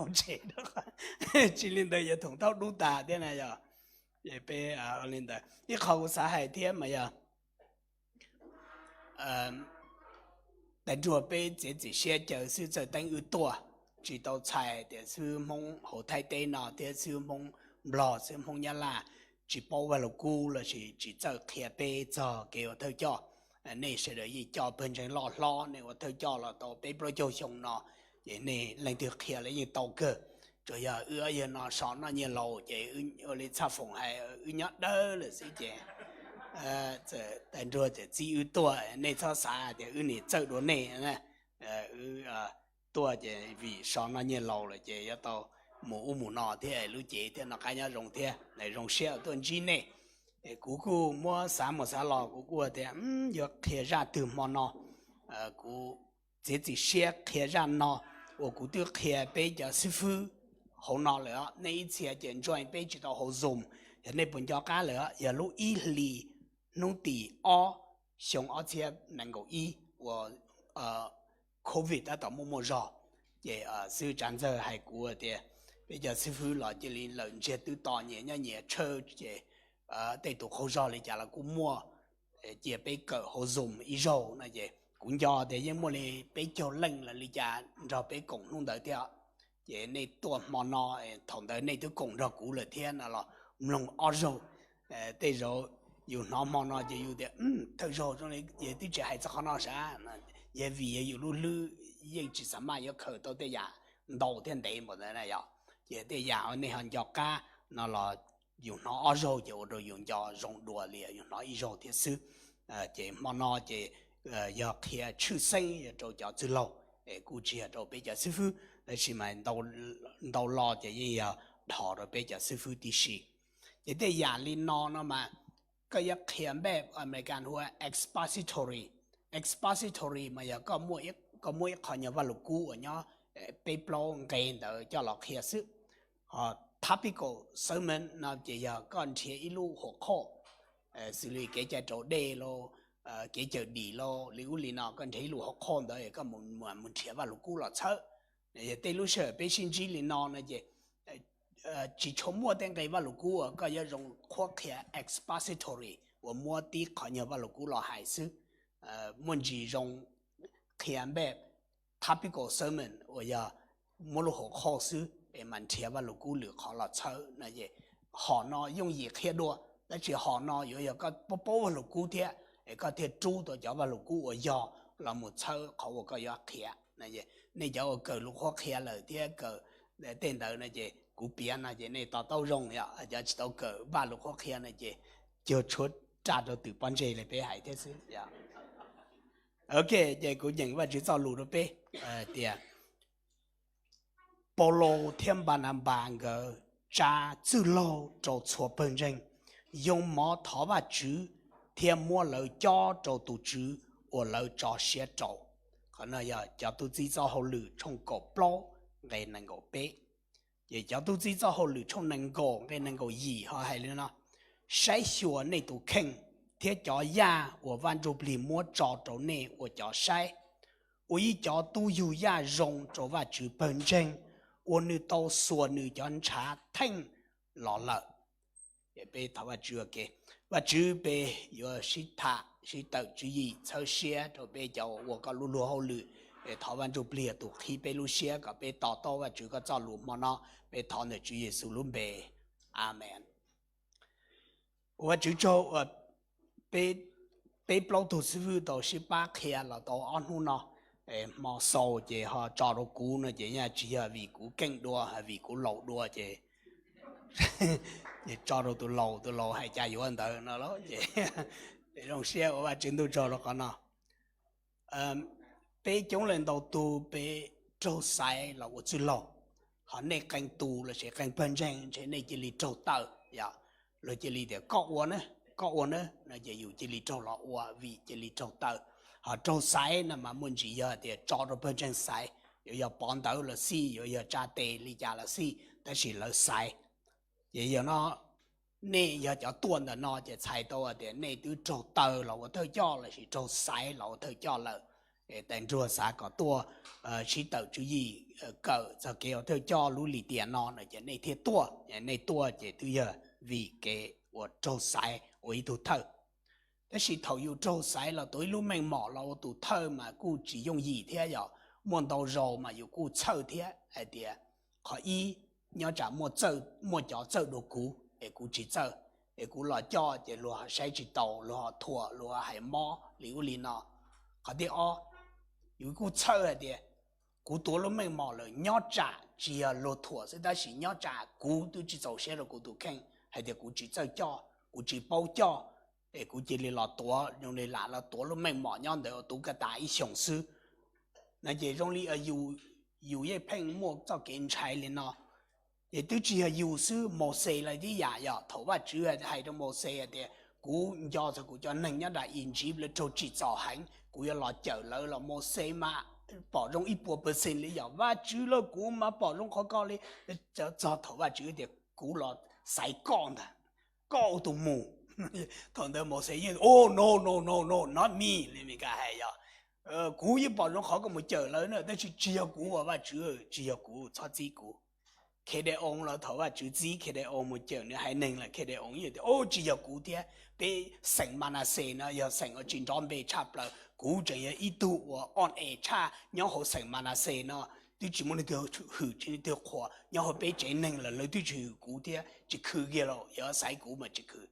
hauv tsev, tsis li ntawd yuav thoom thaub dub tas thiab na yog. Peb li ntawd ib qho kuv xav hais thiab mas yog tais nruag peb txiav txim siab caw xwb, txawj teeb wb tuaj, tsis tau txhais tias xwb Hmoob hauv Thaib teb no thiab xwb Hmoob Nplog xwb Hmoob Nyab Laj tsis paub Vaj Lug Kub lossis tsis txawj qhia peb txog kev ua thawj coj. Nej sawv daws yeej coj pawg ntseeg loj hlob, nej ua thawj coj los tau peb plaub caug xyoo no, ces nej leej twg qhia los yeej tau kawg. Tsuas yog wb ob yawg no so noj nyiaj laus ces ua li Txhaj Foom hais, wb nyob dawb lawm xwb ces tais nruag txawm txib wb tuaj, nej txhob xav tias wb nim txawj dua nej. Wb tuaj ces vim so noj nyiaj laus lawm ces yuav tau mus ub mus no thiab lub cev thiab noj qab nyob zoo thiab. Zoo siab uas tuaj ntsib nej. Kuv kuj muab xav mus xav los kuv kuj tias yuav qhia zaj twg hmo no. Kuv txiav txim siab qhia zaj no uas kuv twb qhia peb cov xib fwb hauv no lawm os. Nej ib txhia ces join peb tsis tau hauv Zoom, yog nej puas nco qab lawm, yog lub ib hlis hnub tim ob xyoo ob txhiab nees nkaum ib uas covid tab tom muaj muaj zog, ces xib hwb Tsav Ntxawg hais kuv tias peb cov xib fwb los cia li lawm ntsiag twb to nyias nyob nyias tshawj ces tej tus qaug zog li cas los kuj muaj, cia peb kawm hauv Zoom ib zaug no ces kuv nco tias yeej muaj li peb caug leej los li cas nrog peb koom hnub ntawd thiab. Ces nej tuaj hmo no, thaum ntawd nej twb koom nrog kuv lawm thiab no los mloog ob zaug. Tej zaum yus hnov hmo no ces yus tias thawj zaug zoo li twb tsis hais txog qhov no sav, yog vim yog yus lub hlwb yeej tsis xav maj yuav khaws tau tej yam ntau thiab ntev npaum ntawd na yog. Ces tej yam uas nej ho nco qab no los yus hnov ob zaug ces ua rau yus nco zoo dua li yus hnov ib zaug thiab xwb. Ces hmo no ces yog qhia tshwj xeeb yog rau cov txwj laug, kuj tsis yog rau peb cov xib fwb, tab sis mas ntau lo ces yeej yog dhos rau peb cov xib fwb tib si. Ces tej yam li no no mas koj yuav qhia npaj American hu ua expository. Expository mas yog koj muab ib qho nyuag Vaj Lug Kub uas nyob peb plaub nqe ntawd coj los qhia xwb. Ho topical sermon no ces yog koj nrhiav ib lub hauv qhoj, xws li kev cai raus dej lauj, kev cawm dim lauj, li ub li no, koj nrhiav ib lub hauv qhoj ntawd koj mus nrhiav Vaj Lug Kub los txhawb. Tej lub sij hawm peb sib ntsib li no no ces tsis tshua muaj tej nqe Vaj Lug Kub uas koj yuav zoo qhuab qhia expository uas muab tib qho nyuag Vaj Lug Kub los hais xwb. Muaj ntsis zoo qhia npaj topical sermon uas yog muab lub hauv qhoj xwb es mas nrhiav Vaj Lug Kub lwm qhov los txhawb no es hom no yooj yim qhia dua, tab sis hom no yuav yog koj paub Vaj Lug Kub thiab es koj thiaj rub tau cov Vaj Lug Kub uas yog los mus txhawb qhov uas koj yuav qhia. Nej cov uas kawm lus qhuab qhia lawm thiab kawm tej ntawd no ces kuv piav no ces nej to taub zoo yom, cov tsis tau kawm Vaj Lug Qhuab Qhia no ces cuag tshuav raj rau twm pob ntseg li peb hais thiab xwb. Ok, ces kuv nyeem Vajtswv txoj lus rau peb tias Paulus thiab Npananpas nkawd tsa txwj laug rau txhua pawg ntseeg yoo mov thov Vajtswv thiab muab lawv cob rau tus Tswv uas lawv tso siab rau. Qhov no yog Cov tub txib txoj hauj lwm tshooj kaum plaub nqe nees nkaum peb. Ces Cov tub txib txoj hauj lwm tshooj nees nkaum nqe nees nkaum yim ho hais li no: Saib xyuas nej tus kheej thiab cov yaj uas Vaj Ntsujplig muab tso rau nej ua cov saib, ua ib cov tub yug yaj zoo rau Vajtswv pawg ntseeg uas nws tau xuas nws cov ntshav theej los lawm. Peb thov Vajtswv ua ke. Vajtswv, peb yuav sib tham sib tawm tswv yim txhawb siab rau peb cov ua koj lub luag hauj lwm. Thov Vaj Ntsujplig yog tus qhib peb lub siab kom peb to taub Vajtswv koj txoj lus hmo no. Peb thov ntawm Tswv Yexus lub npe, Amees. Ua Vajtswv tsaug uas peb plaub tug xib fwb tau sib pab qhia los tau ob hnub no. Hmo xaus ces ho tso rau kuv no ces yog tsis yog vim kuv keej dua, vim kuv laus dua ces tso rau tus laus, tus laus hais cas yuav ntawd no lauj. Ces zoo siab ua Vajtswv ntuj tsaug rau qhov no. Peb coob leej ntau tug peb raug xaiv los ua txwj laug, ho nej qee tus lossis qee pawg ntseeg ntshe nej cia li raug taw, yog luag cia li tias koj ua na, koj ua na no ces yus cia li raug los ua vim cia li raug taw. Ho raug xaiv no mas muaj ntsis yog tias tso rau pawg ntseeg xaiv, yuav yog pov ntawv los xij, yuav yog tsa tes li cas los xij, tab sis lawv xaiv. Ces yog no nej yog cov tuaj ntawm no ces txhais tau tias nej twb raug taw los ua thawj coj lossis raug xaiv los ua thawj coj lawm. Tais Ntsuag xav kom tuaj sib tawm tswv yim kawm txog kev ua thawj coj lub lim tiam no no ces nej thiaj tuaj. Nej tuaj ces twb yog vim kev uas raug xaiv ua ib tug thawj. Tab sis thaum yus raug xaiv los tuav ib lub meej mom los ua tus thawj mas kuj tsis yooj yim thiab yom. Muaj ntau zaus mas yus kuj txhawj thiab hais tias, qhov ib, nyob tsam muaj cov txawj dua kuv es kuv tsis txawj, es kuv los coj ces luag ho saib tsis taus, luag ho thuam, luag ho hais mob li ub li no. Qhov thib ob, yus kuj txhawj hais tias kuv tuav lub meej mom lawm nyob tsam tsis yog luag thuam xwb tab sis nyob tsam kuv twb tsis txaus siab rau kuv tus kheej hais tias kuv tsis txawj coj, kuv tsis paub coj, es kuv cia li los tuav, zoo li lam los tuav lub meej mom nyob ntawd ua tub kaj tas ib xyoos xwb. No ces zoo li yus yeej pheej muaj txoj kev ntshai li no. Ces twb tsis yog yus xwb, Mauxes los tib yam yom. Thaum Vajtswv hais rau Mauxes hais tias kuv nco txog kuv cov neeg nyob nram Iziv lawv raug tsim txom heev, kuv yuav los cawm lawv los Mauxes mas pom zoo ib puas percent li yom, Vajtswv lauj kuv mas pom zoo qhov koj li. Txog thaum Vajtswv tias kuv los xaiv koj ntag, koj ua tus mus. Thaum ntawd Mauxes yeej, oh no no no no, not me li Meskas hais yom. Kuv yeej pom zoo qhov koj mus cawm lawv na tab sis tsis yog kuv as Vajtswv, tsis yog kuv, txhob txib kuv. Khideos los thaum Vajtswv txib Khideos mus cawm nws haiv neeg lawm Khideos yeej tias, oh tsis yog kuv thiab, peb xeem Manaxes no yog xeem uas tsis nrov npe tshaj plaws, kuv tseem yog ib tug uas on es tshaj nyob hauv xeem Manaxes no, twb tsis muaj leej twg hwm tsis leej twg qhuas nyob hauv peb tsev neeg lawm lawv twb tsis hwm kuv thiab, tsis khwv kiag los yog xaiv kuv mas tsis khwv.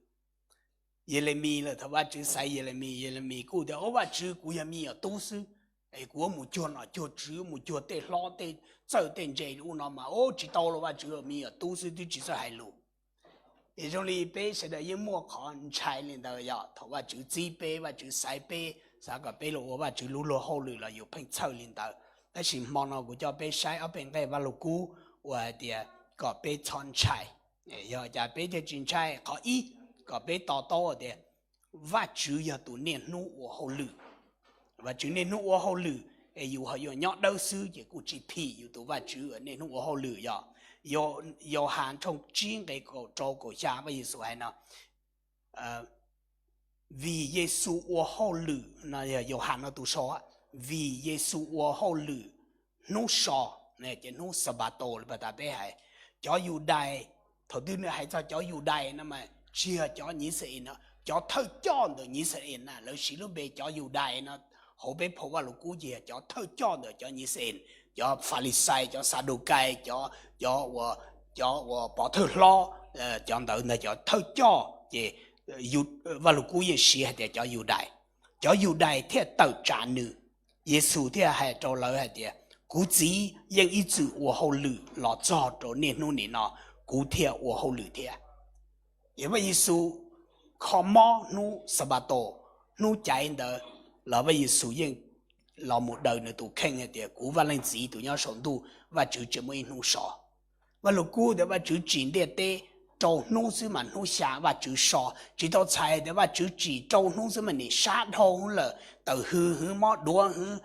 Yelemis lawm thaum Vajtswv xaiv Yelemis, Yelemis kuj tias, o Vajtswv kuv yog me nyuam tub xwb, es kuv yuav mus cuag nom cuag tswv mus cuag tej hlob tej txawj tej ntse ub no mas ub tsis tau los Vajtswv, me nyuam tub xwb twb tsis txawj hais lus. Es zoo li peb sawv daws yeej muaj qhov ntshai li ntawd yog thaum Vajtswv txib peb, Vajtswv xaiv peb, xav kom peb los ua Vajtswv lub luag hauj lwm los yus pheej txhawj li ntawd. Tab sis hmo no kuv coj peb saib ob peb nqe Vajluskub uas hais tias kom peb txhob ntshai. Yog cas peb thiaj tsis ntshai? Qhov ib, kom peb to taub tias Vajtswv yog tus niaj hnub ua hauj lwm. Vajtswv niaj hnub ua hauj lwm, es yus ho yuav nyob dawb xwb ces kuj tsis phim yus tus Vajtswv niaj hnub ua hauj lwm yog. Yauhas tshooj tsib nqe kaum rau kaum xya Vaj Yexus hais no, vim Yexus ua hauj lwm no yog Yauhas no tus sau, vim Yexus ua hauj lwm hnub so, ces hnub Xanpataus li pas tas peb hais. Cov Yudais, thaum twg nws hais txog cov Yudais no mas tsis yog cov Yixalayees no, cov thawj coj ntawm Yixalayees na, lawv siv lub npe cov Yudais no hauv peb phau Vajluskub ces yog cov thawj coj ntawm cov Yixalayees, cov Falixais, cov Xadukais, cov, cov uas, cov uas pov thawj hlob, cov ntawd ntag cov thawj coj ces Vajluskub yeej siv hais tias cov Yudais. Cov Yudais thiaj tawm tsam nws. Yexus thiaj hais rau lawv hais tias, kuv Txiv yeej ib txwm ua hauj lwm los txog rau niaj hnub nim no, kuv thiaj ua hauj lwm thiab. Ces Vaj Yexus kho mob hnub Xanpataus, hnub caiv ntawd los Vaj Yexus yeej los mus daws nws tus kheej hais tias, kuv Vaj Leej Txiv tus nyob saum ntuj, Vajtswv tseem muaj ib hnub so. Vajluskub tias Vajtswv tsim ntiaj teb rau hnub xwb mas hnub xya Vajtswv so, tsis tau txhais tias Vajtswv tsim rau hnub xwb mas nim sab dhau lawm, tawm hwv hwv mob duav hwv,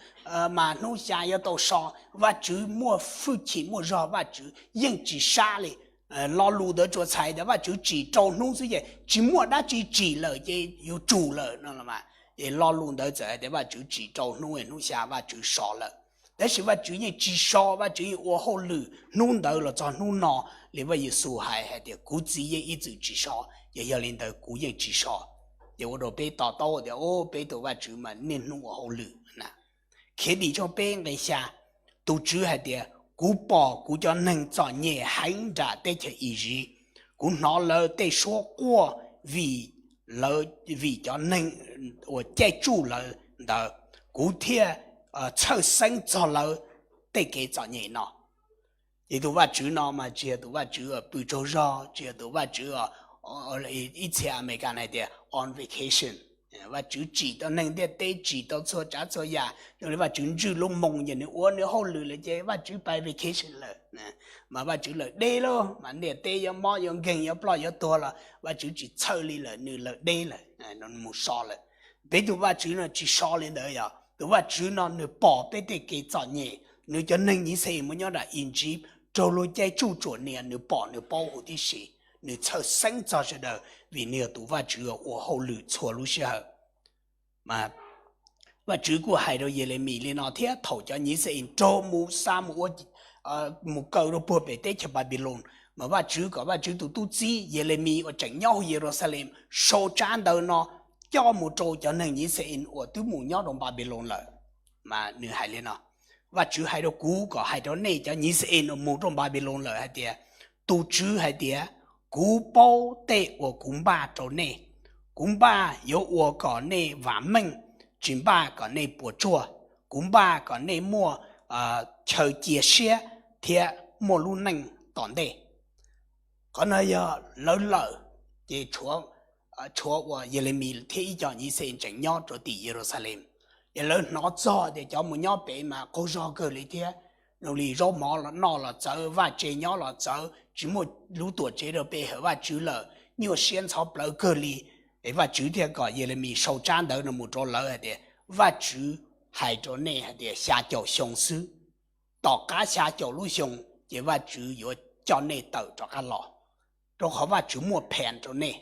mas hnub xya yuav tau so. Vajtswv muaj hwj chim muaj zog, Vajtswv yeej tsis sab li. Lo lus ntawd tsuas txhais tias Vajtswv tsim rau hnub xwb ces tsis muaj dab tsi tsim lawm ces yuav tsum lawm no. Es lo lus ntawd txawm hais tias Vajtswv tsim rau hnub, hnub xya Vajtswv so lawm. Tab sis Vajtswv yeej tsis so, Vajtswv yeej ua hauj lwm hnub ntawd los txog hnub no li Vaj Yexus hais, hais tias kuv Txiv yeej ib txwm tsis so, ces yog li ntawd kuv yeej tsis so. Ces ua rau peb to taub tias, o, peb tus Vajtswv mas niaj hnub ua hauj lwm na. Khiavdim tshooj peb nqe xya, tus Tswv hais tias, kuv pom kuv cov neeg txom nyem heev nram teb chaws Iziv, kuv hnov lawv tej suab quaj vim, vim cov neeg uas caij tsuj lawv ntawd, kuv thiaj txhawj xeeb txog lawv tej kev txom nyem no. Ces tus Vajtswv no mas tsis yog tus Vajtswv pw tsaug zog, tsis yog tus Vajtswv, ib txhia Amelikas hais tias on vacation. Vajtswv tsim tau neeg ntiaj teb, tsim tau txhua tsav txhua yam, zoo li Vajtswv ntswj lub moo ces nws ua nws hauj lwm lawm ces Vajtswv pais vacation lawm. Mas Vajtswv lawm deb lawm, mas ntiaj teb yuav mob yuav nkeeg yuav ploj yuav tuag los Vajtswv tsis txhawj li lawm, nws lawm deb lawm, mus so lawm. Peb tus Vajtswv no tsis so li ntawd yog, tus Vajtswv no nws pom peb tej kev txom nyem, nws cov neeg Yixalayees mus nyob nram Iziv raug luag caij tsuj tsuam nias, nws pom nws paub huv tib si, nws txhawj xeeb txog sawv daws vim nws yog tus Vajtswv ua hauj lwm txhua lub sij hawm. Mas Vajtswv kuj hais rau Yelemis li no thiab, thaum cov Yixalayees raug mus xa mus ua, mus kaw rau puag pem teb chaws Npanpiloos, mas Vajtswv kom Vajtswv tus tub txib Yelemis uas tseem nyob hauv Yeluxalees sau tsab ntawv no coj mus rau cov neeg Yixalayees uas twb mus nyob rau Npanpiloos lawm. Mas nws hais li no: Vajtswv hais rau kuv kom hais rau nej cov Yixalayees uas mus rau Npanpiloos lawm hais tias, tus Tswv hais tias, kuv paub tej uas kuv npaj rau nej. Kuv npaj yuav ua kom nej vam meej, tsis npaj kom nej puas tsuaj. Kuv npaj kom nej muaj chaw cia siab thiab muaj lub neej tom ntej. Qhov no yog lawv lawm, ces tshuav uas Yelemis thiab ib co Yixalayees tseem nyob rau tim Yeluxalees. Ces lawv hnov txog tias cov mus nyob pem mas qaug zog kawg li thiab, zoo li zaub mov noj los txawv, vaj tse nyob los txawv, tsis muaj lub tuam tsev rau peb hawm Vajtswv lawm, nyuaj siab ntxhov plawv kawg li. Es Vajtswv thiaj kom Yelemis sau tsab ntawv no mus rau lawv hais tias, Vajtswv hais rau nej hais tias xya caum xyoo xwb, tom qab xya caum lub xyoo ces Vajtswv yuav coj nej tawm rov qab los, rau qhov Vajtswv muaj phas rau nej.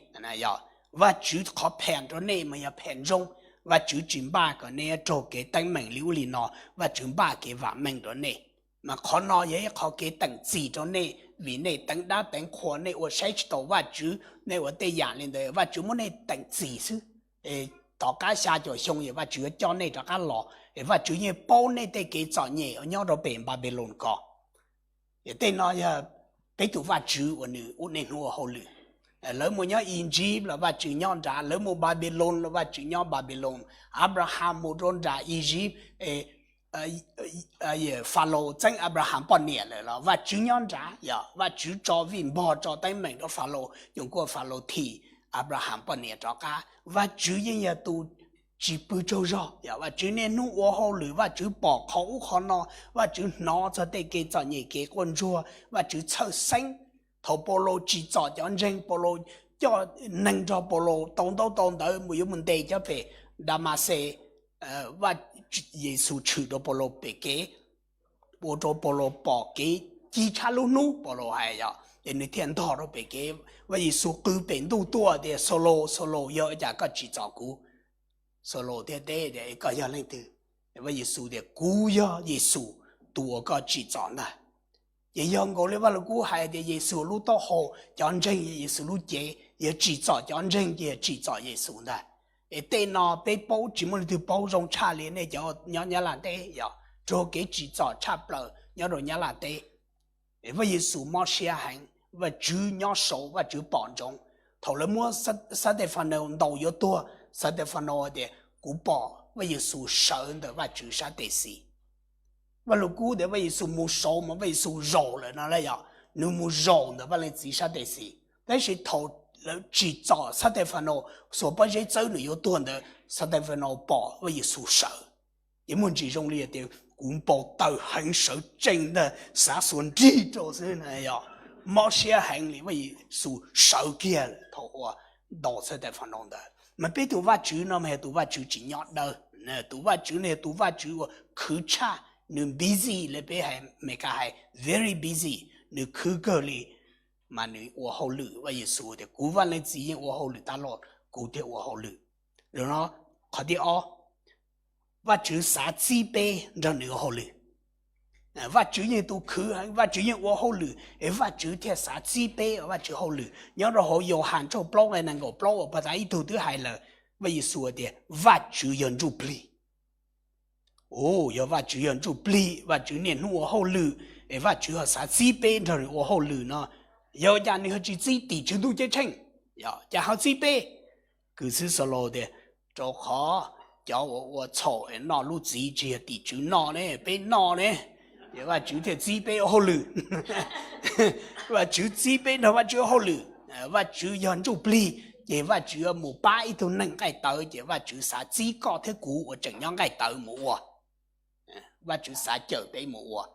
Vajtswv qhov phas rau nej mas yog phas zoo. Vajtswv tsis npaj kom nej raug kev teeb meem li ub li no, Vajtswv npaj kev vam meej rau nej. Mas qhov no yog ib qhov kev teem txim rau nej, vim nej teev dab teev qhua, nej ua saib tsis taus Vajtswv, nej ua tej yam li ntawd, Vajtswv muab nej teem txim xwb. Tom qab xya caum xyoo es Vajtswv yuav coj nej rov qab los, es Vajtswv yeej paub nej tej kev txom nyem uas nyob rau pem Npanpiloos ko. Es tej no yog peb tus Vajtswv uas nws ua niaj hnub ua hauj lwm. Lawv mus nyob Iziv los Vajtswv nyob nrad, lawv mus Npanpiloos los Vajtswv nyob Npanpiloos. Abraham mus rau nram Iziv, Falaus txeeb Abraham poj niam lawm los Vajtswv nyob nrad. Yog Vajtswv tso vij npog tso teeb meem rau Falaus, nyuam kuas Falaus thim Abraham poj niam rov qab. Vajtswv yeej yog tus tsis pw tsaug zog. Yog Vajtswv niaj hnub ua hauj lwm, Vajtswv pom qhov ub qhov no, Vajtswv hnov txog tej kev txom nyem kev quaj ntsuag, Vajtswv txhawj xeeb. Thaum Paulus tsim txom cov ntseeg, Paulus coj neeg nrog Paulus tau ntaub tau ntawv mus yuav mus ntes cov pem Damaxes, Yexus tshwm rau Paulus pem kev, ua rau Paulus pom kev ci tshaj lub hnub, Paulus hais yom, ces nws thiaj ntog rau pem kev. Vaj Yexus qw pem ntuj tuaj tias, Saulus, Saulus, yog ua cas koj tsim txom kuv? Saulus thiaj teb tias, Koj yog leej twg? Vaj Yexus tias, Kuv yog Yexus, tus uas koj tsim txom ntag. Ces yog nkaus li Vaj Lug Kub hais tias Yexus lub taub hau, cov ntseeg yog Yexus lub cev, yog tsim txom cov ntseeg ces yog tsim txom Yexus ntag. Es tej no peb paub tsis muaj leej twg paub zoo tshaj li nej cov nyob Nyab Laj teb, yog raug kev tsim txom tshaj plaws nyob rau Nyab Laj teb. Es Vaj Yexus mob siab heev, Vajtswv nyob saud, Vajtswv pom ntsoov. Thaum lawv muab Xab Tes Fas Naus ntaus yuav tuag, Xab Tes Fas Naus tias, Kuv pom Vaj Yexus sawv ntawm Vajtswv sab tes xis. Vaj Lug Kub tias Vaj Yexus mus saud mas Vaj Yexus zaum lawm no las, yog nws mus zaum ntawm Vaj Leej Txiv sab tes xis. Tab sis thaum lawv tsim txom Xab Tes Fas Naus, xuas pob zeb txawb nws yuav tuag ntawd, Xab Tes Fas Naus pom Vaj Yexus sawv. Ces muaj ntsis zoo li tias, Kuv npau taws heev, sawv tsees ntag, xav xuas nrig rau xwb na, yog mob siab heev li. Vaj Yexus sawv kiag thaum uas ntaus Xab Tes Fas Naus ntawd. Mas peb tus Vajtswv no mas yog tus Vajtswv tsis nyob dawb, tus Vajtswv no yog tus Vajtswv uas khwv tshaj, nws busy li peb hais Meskas hais very busy, nws khwv kawg li. Mas nws ua hauj lwm, Vaj Yexus tias, Kuv Vaj Leej Txiv yeej ua hauj lwm tas los, kuv thiaj ua hauj lwm. Qhov thib ob, Vajtswv xav txib peb nrog nws ua hauj lwm. Vajtswv yeej tus khwv heev, Vajtswv yeej ua hauj lwm, es Vajtswv thiaj xav txib peb ua Vajtswv hauj lwm. Nyob rau hauv Yauhas tshooj plaub nqe nees nkaum plaub uas pag tas ib tug twb hais lawm, Vaj Yexus tias Vajtswv yog ntsuj plig. Yog Vajtswv yog ntsuj plig, Vajtswv niaj hnub ua hauj lwm, es Vajtswv ho xav txib peb nrog nws ua hauj lwm no, yog cas nws ho tsis txib tim tswv ntuj ceeb tsheej? Cas ho txib peb? Kws xib xo laus tias, Rau qhov cov uas ua txhaum noj lub txiv tsis yog tim tswv noj ne, peb noj ne, ces Vajtswv thiaj txib peb ua hauj lwm. Vajtswv txib peb nrog Vajtswv ua hauj lwm. Vajtswv yog ntsuj plig, ces Vajtswv yuav mus pab ib tug neeg nqaij tawv, ces Vajtswv xav txib koj thiab kuv uas tseem nyob nqaij tawv mus ua. Vajtswv xav cawm peb mus ua.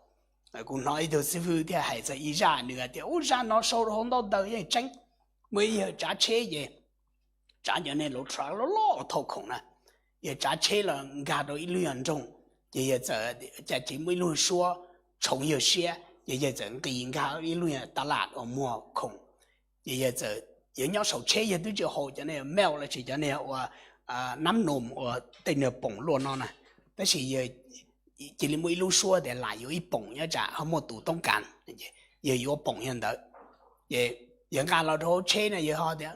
Kuv hnov ib tug xib fwb thiaj hais txog ib zaj, nws hais tias, Ub, zaj no sau rau hauv ntaub ntawv yeej tseeb. Muaj ib yawg tsav tsheb ces tsav cov niag lub truck loj loj thauj khoom na, yawg tsav tsheb los nkag rau ib lub nyuag nroog, ces yawg txawm, cas tsis muaj ib lub suab tshoov yawg siab, ces yawg txawm nqis nkag ib lub nyuag tas las uas muag khoom. Ces yawg txawm, yawg nyob saum tsheb yawg twb tsis haus cov niag milk los sis cov niag ua nab num uas tej niag poom luaj no na, tab sis cia li muaj ib lub suab tias lam yuav ib poom nyob tsam ho muaj tus toob kas, yawg yuav poom yog ntawd. Ces yawg nqa los rau hauv tsheb na, yawg ho tias,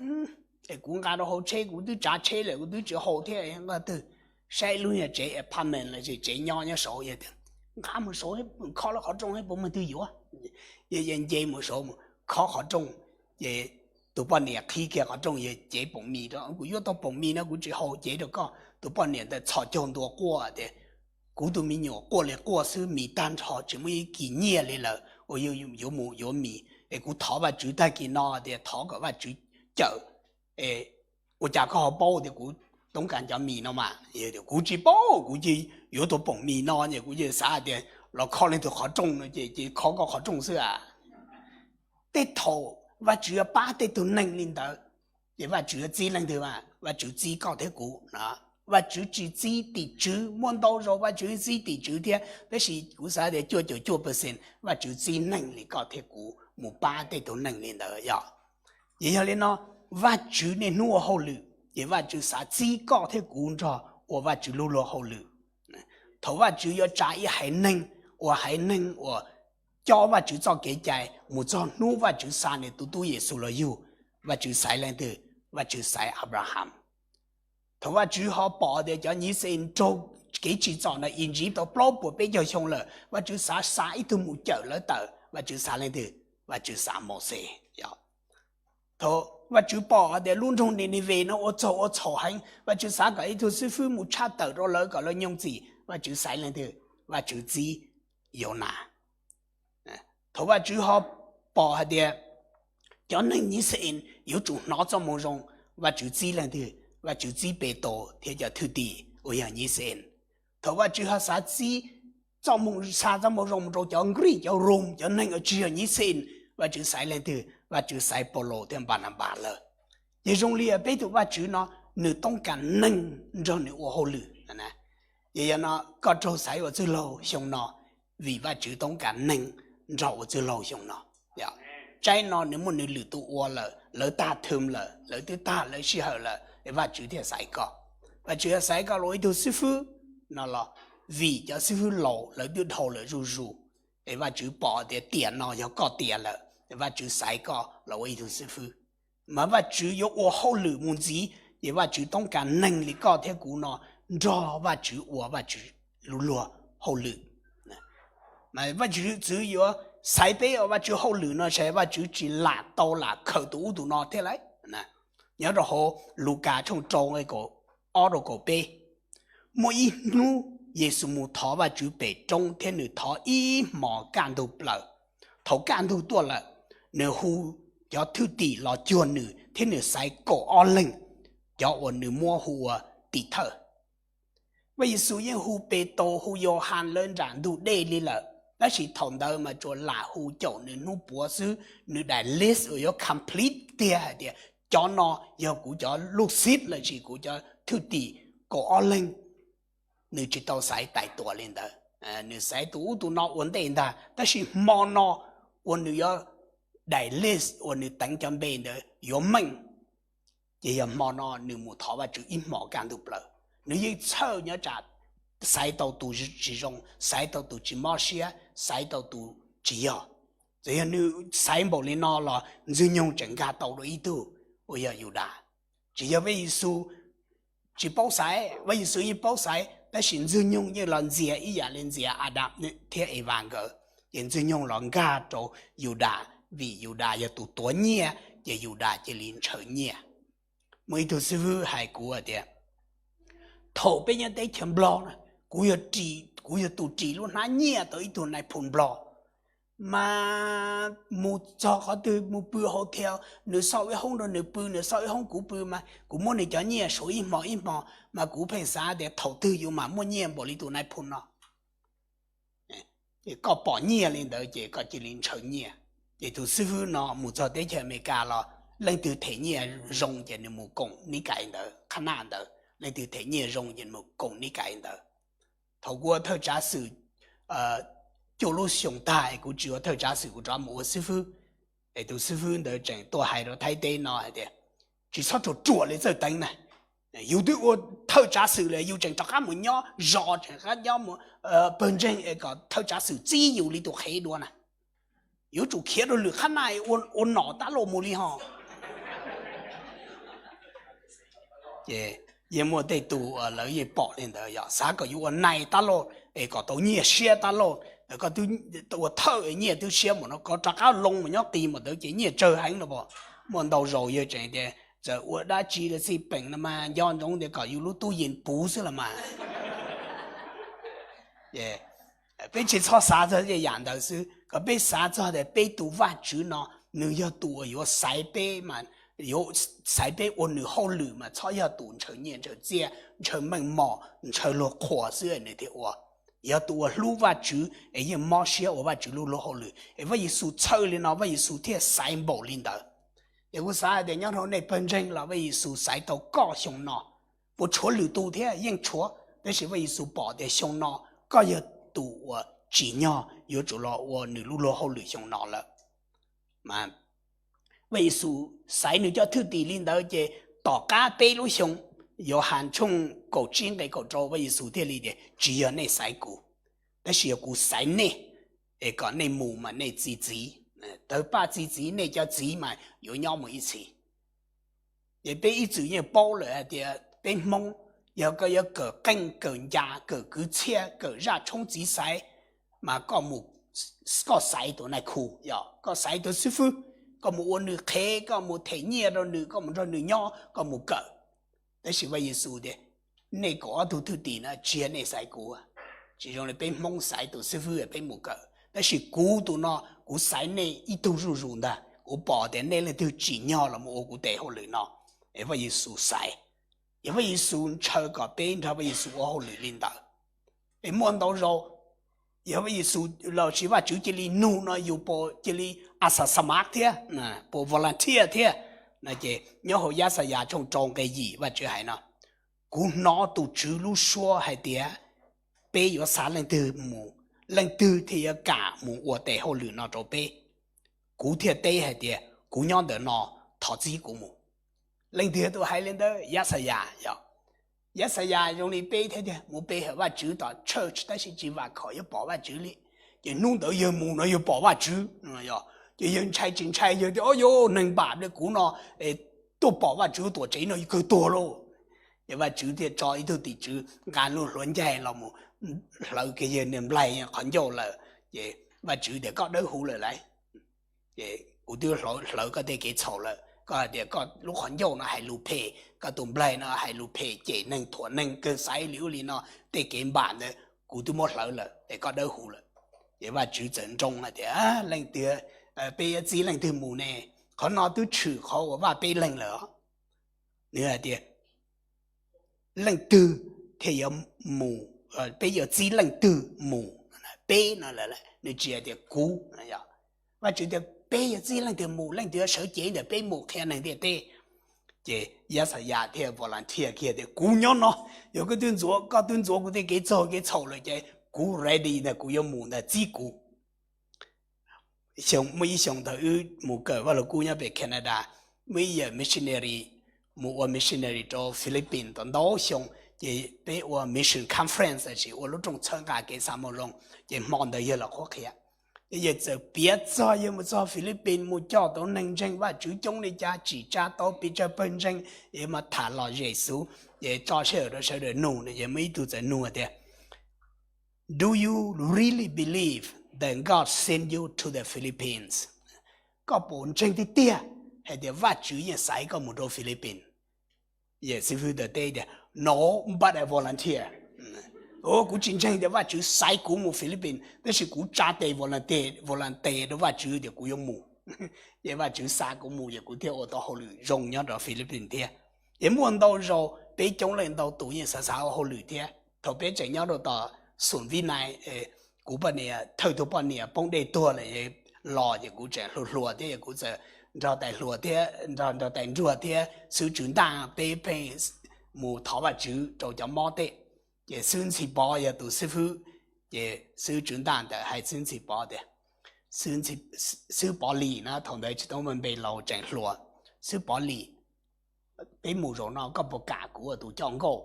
es kuv nqa rau hauv tsheb kuv twb tsav tsheb lawm, kuv twb tsis haus thiab, nqa twg? Saib lub nyuag tsev apartment los sis tsev nyob nyob saud, yawg tias, nqa mus saud, kho lub qhov rooj thiab puas muaj twg yuav. Yawg nce mus saud mus kho qhov rooj, ces tus poj niam qhib kiag qhov rooj, yawg cev poom mis rau, kuv yuav tau poom mis no kuv tsis haus, cev rau koj. Tus poj niam ntawd txhos caug ntua quaj tias, kuv tus me nyuam quaj li quaj xwb, mis tag nrho tsis muaj ib kis nyiaj li lawm uas yuav mus yuav mis, es kuv thov Vajtswv tag kis no tias thov kom Vajtswv cawm, es ua cas koj ho paub tias kuv toob kas cov mis no mas? Kuv tsis paub, kuv cia yuav tus poom mis no es kuv cia xav tias los kho leej twg qhov rooj no ces cia kho koj qhov rooj xwb a. Tej thaum Vajtswv yuav pab tej tug neeg li ntawd, ces Vajtswv yuav txib leej twg? Vajtswv txib koj thiab kuv. Vajtswv tsis txib tim tswv, muaj ntau zaus Vajtswv txib tim tswv thiab, tab sis kuv xav tias cuaj caum cuaj percent Vajtswv txib neeg li koj thiab kuv mus pab tej tug neeg li ntawd yog. Ces yog li no, Vajtswv niaj hnub ua hauj lwm, ces Vajtswv xav txib koj thiab kuv nrog ua Vajtswv lub luag hauj lwm. Thaum Vajtswv yuav tsa ib haiv neeg ua haiv neeg uas cob Vajtswv txoj kev cai mus txog hnub Vajtswv xa nws tus tub Yexus los yug, Vajtswv xaiv leej twg? Vajtswv xaiv Anplaham. Thaum Vajtswv ho pom tias cov Yixalayees raug kev tsim txom ntawm Iziv tau plaub puas peb caug xyoo lawm, Vajtswv xav xa ib tug mus cawm lawv tawm, Vajtswv xav leej twg? Vajtswv xav Mauxes. Thaum Vajtswv pom tias lub nroog Ninives no ua txaug ua txhaum heev, Vajtswv xav kom ib tug xib fwb mus tshaj tawm rau lawv kom lawv nyooj txim, Vajtswv xaiv leej twg? Vajtswv txib Yaunas. Thaum Vajtswv ho pom hais tias cov neeg Yixalayees yuav tsum hnov txoj moo zoo, Vajtswv txib leej twg? Vajtswv txib Petus thiab cov thwj tim uas yog Yixalayees. Thaum Vajtswv ho xav txib txoj moo, xa txoj moo zoo mus rau cov Ngrij, cov Roos, cov neeg uas tsis yog Yixalayees, Vajtswv xaiv leej twg? Vajtswv xaiv Paulus thiab Npananpas lawm. Ces zoo li peb tus Vajtswv no, nws toob kas neeg nrog nws ua hauj lwm. Ces yog no, koj raug xaiv ua txwj laug xyoo no vim Vajtswv toob kas neeg nrog ua txwj laug xyoo no. Tsaib no nws muaj nws lwm tus ua lawm, lawv tag thwm lawm, lawv twb tag lawv sij hawm lawm, Vajtswv thiaj xaiv koj. Vajtswv xaiv koj los ua ib tug xib fwb no los vim cov xib fwb laus lawv twb dhau lawm zuj zus, es Vajtswv pom tias tiam no yog koj tiam lawm, Vajtswv xaiv koj los ua ib tug xib fwb. Mas Vajtswv yuav ua hauj lwm mus ntxiv, ces Vajtswv toob kas neeg li koj thiab kuv no nrog Vajtswv ua Vajtswv lub luag hauj lwm. Mas Vajtswv txwv yuav xaiv peb ua Vajtswv hauj lwm no ces Vajtswv tsis lam tau lam khaws tus ub tus no thiab lauj. Nyob rau hauv Lukas tshooj rau, ob rau kaum peb, muaj ib hnub Yexus mus thov Vajtswv pem roob thiab nws thov ib hmos kaj ntug plaws. Thaum kaj ntug tuaj lawm, nws hu cov thwj tim los cuag nws thiab nws xaiv kaum ob leeg, cov uas nws muab hu ua tim thawj. Vaj Yexus yeej hu Petus hu Yauhas lawv nram ntug dej li lawm, tab sis thaum ntawd mas tsuas lam hu caum nws hnub puav xwb, nws daim list uas yuav complete tiag hais tias cov no yog kuv cov lub xib los sis kuv cov thwj tim kaum ob leeg. Nws tsis tau xaiv tais tuas li ntawd, nws xaiv tus ub tus no ua ntej ntag, tab sis hmo no uas nws yuav daim list uas nws teev cov npe ntawd yuav meej, ces yog hmo no nws mus thov Vajtswv ib hmos kaj ntug plaws. Nws yeej txhawj nyob tsam xaiv tau tus tsis zoo, xaiv tau tus tsis mob siab, xaiv tau tus tsis yog. Txawm yog nws xaiv npaum li no los Ntxwg Nyoog tseem nkag tau dua ib tug uas yog Yudas. Tsis yog Vaj Yexus tsis paub xaiv, Vaj Yexus yeej paub xaiv, tab sis Ntxwg Nyoog yeej los ntxias ib yam li ntxias Adas thiab Evas nkawd, ces Ntxwg Nyoog los nkag rau Yudas, vim Yudas yog tus tuav nyiaj, ces Yudas cia li ntshaw nyiaj. Muaj ib tug xib fwb hais kuv tias, thaum peb nyob teb chaws Nplog na, kuv yog tus ris lub hnab nyiaj tau ib tug nais phoo Nplog, mas mus txog qhov twg mus pw hotel, nws xauj ib hoob rau nws pw, nws xauj ib hoob kuv pw, mas kuv muab nws cov nyiaj suav ib hmo ib hmo, mas kuv pheej xav tias thaum twg yus mam muaj nyiaj npaum li tus nais phoo no. Koj pom nyiaj li ntawd ces koj cia li ntshaw nyiaj. Ces tus xib fwb no mus txog teb chaws Amelikas los leej twg them nyiaj zoo ces nws mus koom nib kais ntawd, qhab naj ntawd, leej twg them nyiaj zoo ces nws mus koom nib kais ntawd. Thaum kuv ua thawj tsav xwm cuaj lub xyoo tag es kuv tsis ua thawj tsav xwm, kuv rov mus ua xib fwb, es tus xib fwb ntawd tseem tuaj hais rau Thaib teb no hais tias, tsis txhob ruam ruam li Txawj Teev na, Yus twb ua thawj tsav xwm lawm, yus tseem rov qab mus nyob zos, tseem rov qab nyob mus pawg ntseeg es kom thawj tsav xwm txib yus li tus qhev dua na. Yuav tsum khiav rau lwm qhab nais ua nom tab loj mus li ho. Ces yeej muaj tej tus lawv yeej pom li ntawd, yog xav kom yuav ua nais tab loj es kom tau nyiaj siab tab loj, koj twb ua thawj nyiaj twb siab mas no, koj rov qab loo mus nyob qis mas ntawd ces nyiaj tsawg heev no as. Muaj ntau zaus yawg tseem tias txawm ua dab tsi los xij peem no mas nco ntsoov tias kom yus lub tub yees puv xwb los mas. Peb tsis txhob xav txog tej yam ntawd xwb, kom peb xav txog tias peb tus Vajtswv no nws yog tus uas yuav xaiv peb mas, yuav xaiv peb ua nws hauj lwm mas txhob yog tus ntshaw nyiaj ntshaw txiaj, ntshaw meej mom, ntshaw luag qhuas xwb nws thiaj ua. Yog tus uas hlub Vajtswv es yeej mob siab ua Vajtswv lub luag hauj lwm, es Vaj Yexus txhawj li no Vaj Yexus thiaj xaiv npaum li ntawd. Ces kuv xav hais tias nyob rau nej pawg ntseeg los Vaj Yexus xaiv tau koj xyoo no, puas tshuav lwm tus thiab? Yeej tshuav, tab sis Vaj Yexus pom tias xyoo no koj yog tus uas tsim nyog yuav tsum los ua nws lub luag hauj lwm xyoo no lawm. Mas Vaj Yexus xaiv nws cov thwj tim li ntawd ces tom qab peb lub xyoo, Yauhas tshooj kaum tsib nqe kaum rau, Vaj Yexus thiaj li tias tsis yog nej xaiv kuv, tab sis yog kuv xaiv nej es kom nej mus mas nej txi txiv, tawg paj txi txiv, nej cov txiv mas yuav nyob mus ib txhis. Ces peb ib txwm yeej paub lawm hais tias peb Hmoob, yog koj yuav kawm qeej kawm ncas kawm kwv txhiaj kawm zaj tshoob txiv xaiv, mas koj mus, koj xaiv tus nais khu, yog koj xaiv tus xib fwb, koj mus ua nws qhev, koj mus them nyiaj rau nws, koj mus nrog nws nyob, koj mus kawm. Tab sis Vaj Yexus tias nej kaum ob tug thwj tim no tsis yog nej xaiv kuv, tsis zoo li peb Hmoob xaiv tus xib fwb peb mus kawm, tab sis kuv tus no kuv xaiv nej ib tug zuj zus ntag, kuv pom tias nej leej twg tsim nyog los mus ua kuv tes hauj lwm no, es Vaj Yexus xaiv. Yog Vaj Yexus ntshaw kom peb nrog Vaj Yexus ua hauj lwm li ntawd. Es muaj ntau zaus yog Vaj Yexus los sis Vajtswv cia li nug no yus puas cia li a xa xa mav thiab, puas volunteer thiab no. Ces nyob hauv Yaxayas tshooj rau nqe yim Vajtswv hais no, kuv hnov tus Tswv lub suab hais tias peb yuav xa leej twg mus, leej twg thiaj yuav kam mus ua tes hauj lwm no rau peb. Kuv thiaj teb hais tias kuv nyob ntawm no, thov txib kuv mus. Leej twg tus hais li ntawd? Yaxayas yog. Yaxayas zoo li peb thiab tiag, mus pe hawm Vajtswv tom church tab sis tsis vam khom yuav pom Vajtswv li. Ces hnub ntawd yawg mus no yawg pom Vajtswv, ces yawg ntshai tsis ntshai yawg tias o yog neeg npam li kuv no tuaj pom Vajtswv tuam tsev no yawg kawg tuag lauj. Ces Vajtswv thiaj tso ib tug tim tswv nqa lub hluav ncaig los mus hlawv kiag yawg niag nplaig qhov ncauj lawm. Ces Vajtswv tias koj dawb huv lawm lauj. Ces kuv twb hlawv koj tej kev txhaum lawm, koj hais tias koj lub qhov ncauj no hais lus phem, koj tus nplaig no hais lus phem cem neeg thuam neeg kawg xaiv li ub li no, tej kev npam ntawd kuv twb muab hlawv lawm es koj dawb huv lawm. Ces Vajtswv txawm nroo hais tias leej twg, peb yuav txib leej twg mus ne? Qhov no twb tshwm qhov uas vaj peb leeg lawm. Nws hais tias leej twg thiaj yuav mus, peb yuav txib leej twg mus? Peb no lawm, nws tsis hais tias kuv. Vajtswv tias peb yuav txib leej twg mus, leej twg yuav sawv cev ntawm peb mus qhia neeg ntiaj teb? Ces Yaxayas thiaj volunteer kiag tias kuv nyob no, yog koj twb ntxuav, koj twb ntxuav kuv tej kev txaug kev txhaum lawm ces kuv ready ntag, kuv yuav mus ntag, txib kuv. Muaj ib xyoo thaum wb mus kawm Vaj Lug Kub nyob pem Canada, muaj ib yawm missionary mus ua missionary rau Philippines tau ntau xyoo, ces peb ua mission conference los sis ua lub rooj txhawb nqa kev xav moo zoo, ces hmo ntawd yawg los qhuab qhia. Ces yawg txawm piav txog yawg mus txog Philippines mus coj tau neeg ntseeg Vajtswv coob li cas, tsim tsa tau pes tsawg pawg ntseeg, es mas tham los Yexus, ces tso sij hawm rau sawv daws nug no, ces muaj ib tug txawm nug tias Do you really believe that God sent you to the Philippines? Koj puas ntseeg tiag tiag hais tias Vajtswv yeej xaiv koj mus rau Philippines? Yawm xib fwb teb tias no, but I volunteer. Kuv tsis ntseeg tias Vajtswv xaiv kuv mus Philippines, tab sis kuv tsa tes volunteer, volunteer rau Vajtswv tias kuv yuav mus. Ces Vajtswv xa kuv mus ces kuv thiaj ua tau hauj lwm zoo nyob rau Philippines thiab. Ces muaj ntau zaus peb coob leej ntau tus yeej xav xav ua hauj lwm thiab. Thaum peb tseem nyob rau tom Xum Vib Nais, kuv poj niam, thawj tug poj niam poob dej tuag lawm los ces kuv tseem hluas hluas thiab, kuv txawm nrog tais hluas thiab nrog, nrog tais nruag thiab xib hwb Tswv Ntaj peb pheej mus thov Vajtswv rau cov mob tej. Ces xib hwb Ntxhi Pov yog tus xib hwb, ces xib hwb Tswv Ntaj ntawd hais xib hwb Ntxhi Pov tias, xib hwb Pov Lis na, thaum ntawd tsis tau muaj npe, laus tseem hluas, xib hwb Pov Lis, peb mus zaum no koj puas kam kuv ua tus coj nkauj?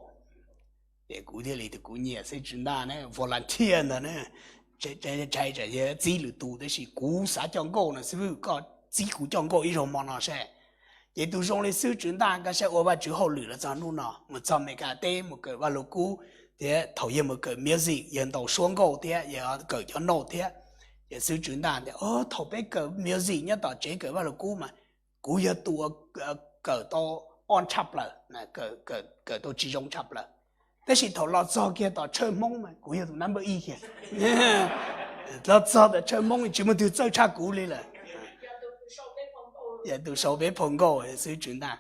Ces kuv thiaj li tias kuv nyiam xwb Tswv Ntaj ne, volunteer ntag ne, tsis yog txib lwm tus tab sis kuv xav coj nkauj no xwb, koj txib kuv coj nkauj ib zaug hmo no saib. Ces tus zoo li xwb Tswv Ntaj, koj saib ua Vajtswv hauj lwm los txog hnub no, mus txog Amelikas teb mus kawm Vajluskub, thiab thaum yawg mus kawm music yawg ntaus suab nkauj thiab yawg kawm cov note thiab. Ces xwb Tswv Ntaj tias, thaum peb kawm music nyob tom tsev kawm Vajluskub mas kuv yog tus uas kawm tau ob tshaj plaws, kawm tau tsis zoo tshaj plaws. Tab sis thaum los txog kiag tom tshawj Hmoob mas kuv yog tus number ib kiag. Los txog tom tshawj Hmoob tsis muaj twg txawj tshaj kuv li lawm. Yog tus sau peb phau nkauj xwb Tswv Ntaj.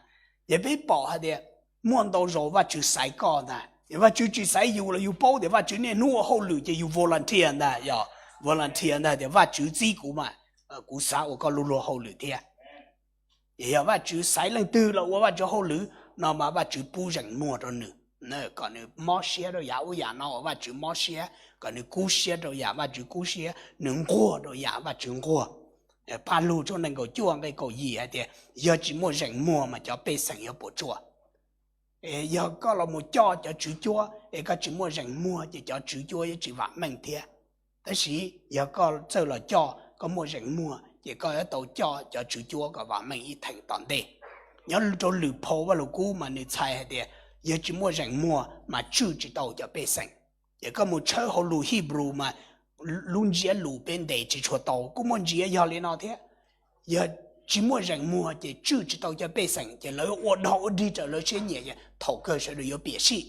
Ces peb pom hais tias muaj ntau zaus Vajtswv xaiv koj ntag, Vajtswv tsis xaiv yus los yus paub tias Vajtswv niaj hnub ua hauj lwm ces yus volunteer ntag, yog volunteer ntag tias Vajtswv txib kuv mas kuv xav ua koj lub luag hauj lwm thiab. Ces yog Vajtswv xaiv leej twg los ua Vajtswv hauj lwm no mas Vajtswv pub zeem muag rau nws, kom nws mob siab rau yam ub yam no uas Vajtswv mob siab, kom nws kub siab rau yam Vajtswv kub siab, nws nquag rau yam Vajtswv nquag. Paj Lug tshooj nees nkaum cuaj nqe kaum yim hais tias, yog tsis muaj zeem muag mas cov pej xeem yuav puas tsuaj. Yog koj los mus coj cov tswv cuab es koj tsis muaj zeem muag ces cov tswv cuab yuav tsis vam meej thiab. Tab sis yog koj txawj los coj, koj muaj zeem muag ces koj yuav tau coj cov tswv cuab kom vam meej ib theem tom ntej. Nyob rau lwm phau Vajluskub mas nws txhais hais tias, yog tsis muaj zeem muag mas tswj tsis tau cov pej xeem. Ces koj mus tshawb hauv lus Hebrew mas lub ntsiab lus peb ntes tsis tshua tau, kuj muaj ntsis yog li no thiab. Yog tsis muaj zeem muag ces tswj tsis tau cov pej xeem, ces lawv ua dog ua dig raws lawv siab nyiam, thaum kawg sawv daws yuav piam sij.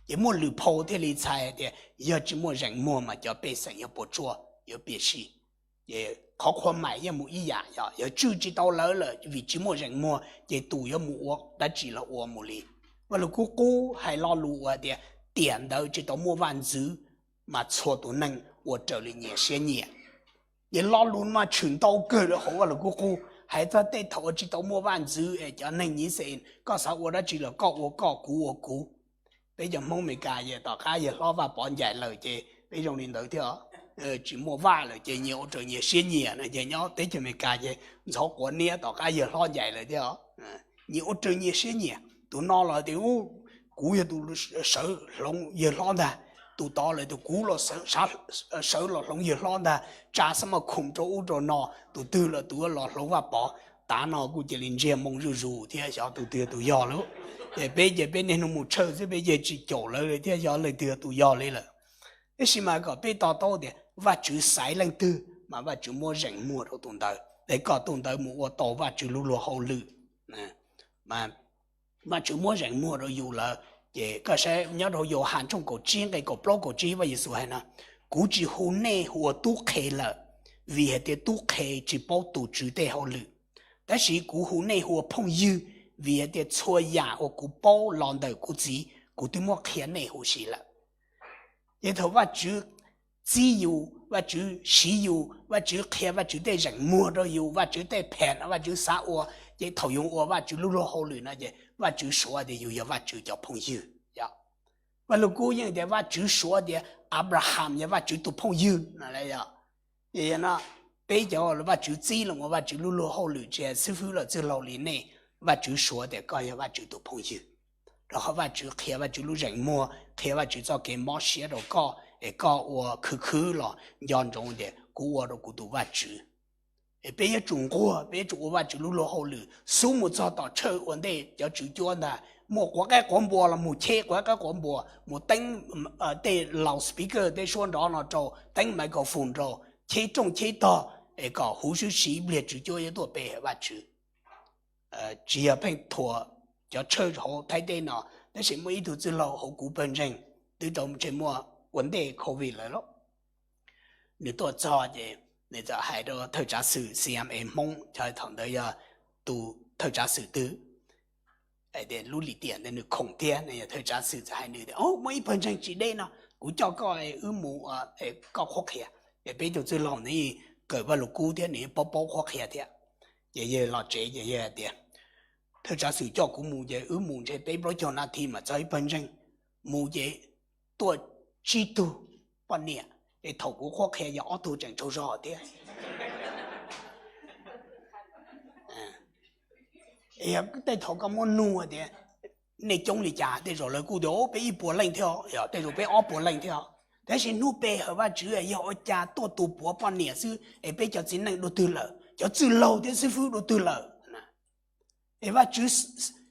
Ces muaj lwm phau thiaj li txhais tias yog tsis muaj zeem muag mas cov pej xeem yuav puas tsuaj, yuav piam sij. Ces qhov qhua mais yeej mus ib yam, yog tswj tsis tau lawv lawm vim tsis muaj zeem muag ces tus yuav mus ua dab tsi los ua mus li. Vajluskub Qub hais lo lus uas tias, tiam ntawd tsis tau muaj vaj ntxwv, mas txhua tus neeg ua raws li nyias siab nyiam. Ces lo lus no mas tshwm ntau kawg li hauv Vajluskub Qub, hais txog tej thaum uas tsis tau muaj vaj ntxwv es cov neeg nyiv xes, koj xav ua dab tsi los koj ua koj, kuv ua kuv. Peb cov Hmoob Amelikas yog tom qab yawg hlob Vaj Pov ncaim lawm ces peb zoo li ntawd thiab. Tsis muaj vaj lawm ces nyias ua raws nyias siab nyiam no ces nyob teb chaws Amelikas ces ntxhov quav niab tom qab yawg hlob ncaim lawm thiab. Nyias ua raws nyias siab nyiam, tus no los tias kuv yog tus sawv hloov yawg hlob ntag, tus tod los tias kuv los sawv los hloov yawg hlob ntag, tsa xab maj khoom rau ub rau no, tus twg los tus los hloov Vaj Pov. Tav no kuj cia li ntsiag moo zuj zus thiab xyov tus twg tus yog lawm. Ces peb ces peb niaj hnub mus tshawj xwb, peb ces tsis caum lawv li thiab xyov leej twg tus yog li lawm. Tab sis mas kom peb to taub tias Vajtswv xaiv leej twg mas Vajtswv muab zeem muag rau tus ntawd, es kom tus ntawd mus ua tau Vajtswv lub luag hauj lwm. Vajtswv muab zeem muag rau yus lawm, ces koj saib nyob rau Yauhas tshooj kaum tsib nqe kaum plaub kaum tsib Vaj Yexus hais no, kuv tsis hu nej hu ua tub qhe lawm, vim hais tias tub qhe tsis paub tus tswv tej hauj lwm. Tab sis kuv hu nej hu ua phooj ywg, vim hais tias txhua yam uas kuv paub los ntawm kuv txiv kuv twb muab qhia nej huv si lawm. Ces thaum Vajtswv txib yus, Vajtswv siv yus, Vajtswv qhia Vajtswv tej zeem muag rau yus, Vajtswv tej phem no Vajtswv xav ua, ces thaum yus ua Vajtswv lub luag hauj lwm no ces Vajtswv suav tias yus yog Vajtswv cov phooj ywg. Vaj Lug Kub yeej tias Vajtswv suav tias Abraham yog Vajtswv tus phooj ywg no. Ces no peb cov Vajtswv txib los ua Vajtswv lub luag hauj lwm tsis hais xib fwb los txwj laug li nej, Vajtswv suav tias koj yog Vajtswv tus phooj ywg, rau qhov Vajtswv qhia Vajtswv lub zeem muag, qhia Vajtswv txoj kev mob siab rau koj es koj ua khwv khwv los nco ntsoov tias kuv ua rau kuv tus Vajtswv. Es peb yuav tsum nquag, peb yuav tsum ua Vajtswv lub luag hauj lwm xub mus txog tom tshawj ua ntej cov tswv cuab ntag, muaj quav qaib quav npua los mus cheb quav qaib quav npua, mus teeb tej loudspeaker tej suab nrov no rau, teeb microphone rau, cheb rooj cheb tog, es kom huv sib siv pliag tswv cuab yuav tuaj pe Vajtswv. Tsis yog pheej thuam cov tshawj hauv Thaib teb no, tab sis muaj ib tug txwj laug hauv kuv pawg ntseeg twb tau ntsej muag ua ntej covid lawm lauj. Nws tuaj txog ces nws txawm hais rau thawj tsav xwm C M A Hmoob, thaum ntawd yog tus thawj tsav xwm twg, lub lim tiam ntawd nws khoom thiab, nws yog thawj tsav xwm txawm hais nws tias, o, muaj ib pawg ntseeg tsis deb no, kuv coj koj wb mus, koj qhuab qhia. Es peb tus txwj laug nws kawm Vaj Lug Kub thiab nws paub paub qhuab qhia thiab. Ces yawg los tsev ces yawg hais tias, thawj tsav xwm coj kuv mus ces wb mus ntshe peb plaub caug nas this mas txog ib pawg ntseeg. Mus ces tuaj tsib tug poj niam, es thaum kuv qhuab qhia yog ob tug tseem tsaug zog thiab. Tej thaum koj muab nug tias nej coob li cas, tej zaum lawv kuj tias peb ib puas leej thiab, tej zaum peb ob puas leej thiab. Tab sis hnub pe hawm Vajtswv yog ua cas tuaj tus puav poj niam xwb es peb cov txiv neej dua twg lawm, cov txwj laug thiab xib fwb dua twg lawm? Es Vajtswv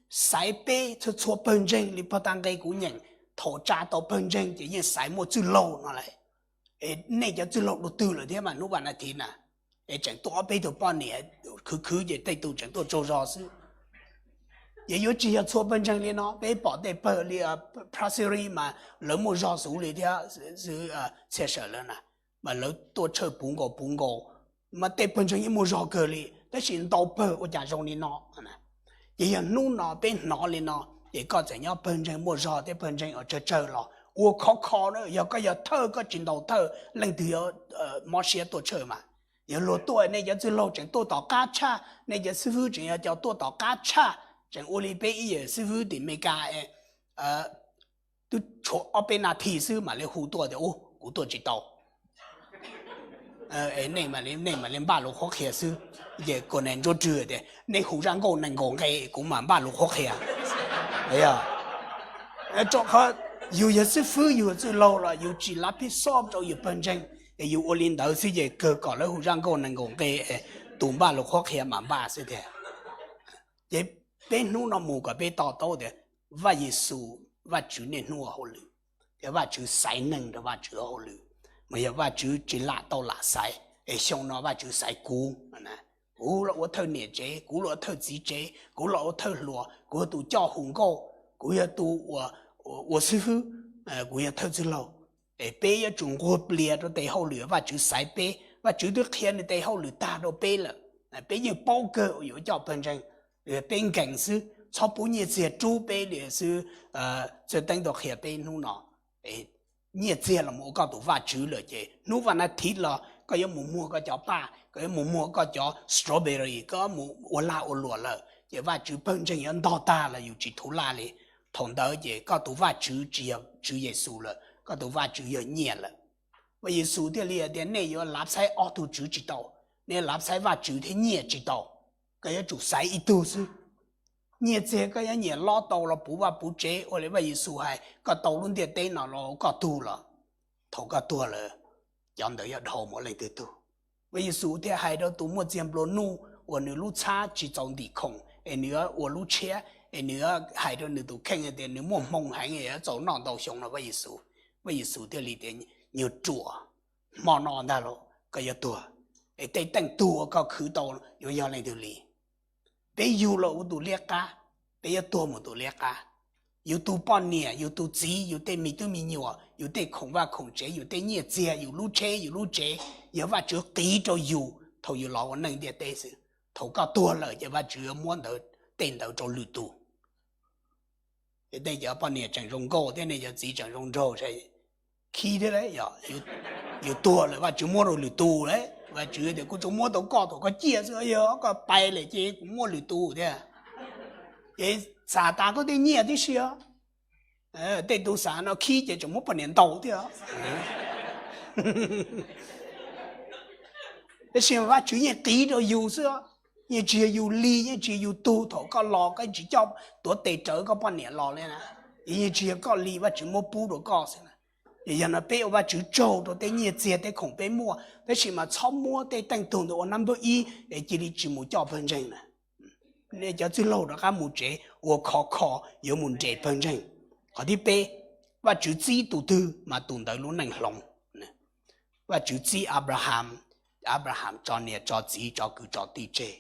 xaiv peb txhua txhua pawg ntseeg li pog ta nqe kuv nyeem, thaum tsa tau pawg ntseeg ces yeej xaiv muaj txwj laug no lawm. Nej cov txwj laug dua twg lawm thiab mas hnub vas na thiv na, es tseem tuaj ob peb tug poj niam khwv khwv ces tej tug tseem tuaj tsaug zog xwb. Ces yuav tsis yog txhua pawg ntseeg li no, peb pom tej pawg li Phra Siri mas lawv muaj zog xwb li thiab, xwb txhia sawm lawv na, mas lawv tuaj tshawj puv nkaus puv nkaus, mas tej pawg ntseeg yeej muaj zog kawg li, tab sis ntau pawg ua cas zoo li no. Ces yog hnub no peb hnov li no, ces koj txawm nyob pawg ntseeg muaj zog thiab pawg ntseeg uas tsawg tsawg los ua khov kho na, yog koj yog thawj koj tsis ntaus thawj, leej twg yuav mob siab tuaj tshawj mas. Yog luag tuaj nej cov txwj laug tseem tuaj tom qab tshaj, nej cov xib fwb tseem yog cov tuaj tom qab tshaj, tseem ua li peb ib yam xib fwb tim Meskas, twb tshuav ob peb nas this xwb mam li hu tuaj tias, Ub, kuv tuaj tsis tau. Nej mam li npaj lus qhuab qhia xwb. Ces kuv niam Ntsuab Rwg tias, Nej hu zaj nkauj nees nkaum nqe kuv mam npaj lus qhuab qhia. Rau qhov yus yog xib fwb, yus yog txwj laug los yus tsis lav phij xob rau yus pawg ntseeg, es yus ua li ntawd xwb ces kawg kom lawv hu zaj nkauj nees nkaum nqe, tus npaj lus qhuab qhia mam npaj xwb tiag. Ces peb hnub no mus kom peb to taub tias Vaj Yexus, Vajtswv niaj hnub ua hauj lwm, thiab Vajtswv xaiv neeg rau Vajtswv ua hauj lwm, mas yog Vajtswv tsis lam tau lam xaiv, es xyoo no Vajtswv xaiv kuv. Kuv los ua thawj niam tsev, kuv los ua thawj txiv tsev, kuv los ua thawj hluas, kuv yog tus coj hu nkauj, kuv yog tus ua xib fwb, kuv yog thawj txwj laug. Es peb yuav tsum nquag plias rau tes hauj lwm Vajtswv xaiv peb. Vajtswv twb qhia nws tes hauj lwm tag rau peb lawm. Peb yeej paub kawg uas yuav coj pawg ntseeg, peb nkees xwb, txhob pub nyiaj txiag rub peb li xwb. Txawj Teeb tau qhia peb hnub no, nyiaj txiag los mus ua koj tus vaj tswv lawm ces hnub vas na thiv los koj yuav mus muag koj cov paj, koj yuav mus muag koj cov strawberry, koj mus ua lag ua luam lawm ces Vajtswv pawg ntseeg yuav ntog tag los yus tsis thuv laj li. Thaum ntawd ces koj tus vaj tswv tsis yog Tswv Yexus lawm, koj tus vaj tswv yog nyiaj lawm. Vaj Yexus thiaj li hais tias nej yuav lav xaiv ob tug tswv tsis tau, nej lav xaiv vaj tswv thiab nyiaj tsis tau, koj yuav tsum xaiv ib tug xwb. Nyiaj txiag koj yuav nyiam lob tau los puv vaj puv tsev, ua li Vaj Yexus hais, koj tau lub ntiaj teb no los koj tug los, thaum koj tuag lawm, cov ntawd yuav dhau mus leej twg tug. Vaj Yexus thiaj hais rau tus muaj txiag nplua nuj uas nws lub txhab tsis txaus ntim khoom es nws yuav ua lub tshiab, es nws yuav hais rau nws tus kheej tias nws muaj hmoo heev es yuav txaus noj ntau xyoo no Vaj Yexus. Vaj Yexus thiaj li tias, nyuag ruam, hmo no ntag los koj yuav tuag, es tej teej tug uas koj khwv tau yuav yog leej twg li? Peb yug los ua tus liab qab, peb yuav tuag mus tus liab qab. Yus tus poj niam, yus tus txiv, yus tej me tub me nyuam, yus tej khoom vaj khoom tsev, yus tej nyiaj txiag, yus lub tsheb, yus lub tsev, yog Vajtswv qiv rau yus thaum yus los ua neej ntiaj teb xwb. Thaum koj tuag lawm ces Vajtswv yuav muab ntawd, tej ntawd rau lwm tus. Es nej cov poj niam tseem zoo nkauj thiab nej cov txiv tseem zoo nraug, khib thiab, yus tuag lawm Vajtswv muab rau lwm tus lawm. Vajtswv tias kuv tsuas muab tau koj thaum koj ciaj xwb, yog koj pais lawm ces kuv muab lwm tus thiab. Ces xav tas koj tej nyiaj tib si os. Tej tus xav no khib ces tseem muab poj niam ntaus thiab. Tab sis Vajtswv yeej qiv rau yus xwb, yeej tsis yog yus li, yeej tsis yog yus tug. Thaum koj los koj tsis coj tuav tes rawv koj poj niam los li na, yeej tsis yog koj li, Vajtswv muab pub rau koj xwb na. Yog no peb ua Vajtswv tsaug rau tej nyiaj txiag tej khoom peb muaj, tab sis mas txhob muab tej teej tug ntawd ua nab npawb ib es cia li tsis mus coj pawg ntseeg na. Nej cov txwj laug rov qab mus tsev ua khov kho yuav mus nres pawg ntseeg. Qhov thib peb, Vajtswv txib tus twg mas tus ntawd lub neej hloov. Vajtswv txib Abraham, Abraham tso niam tso txiv tso kwv tso tij tseg.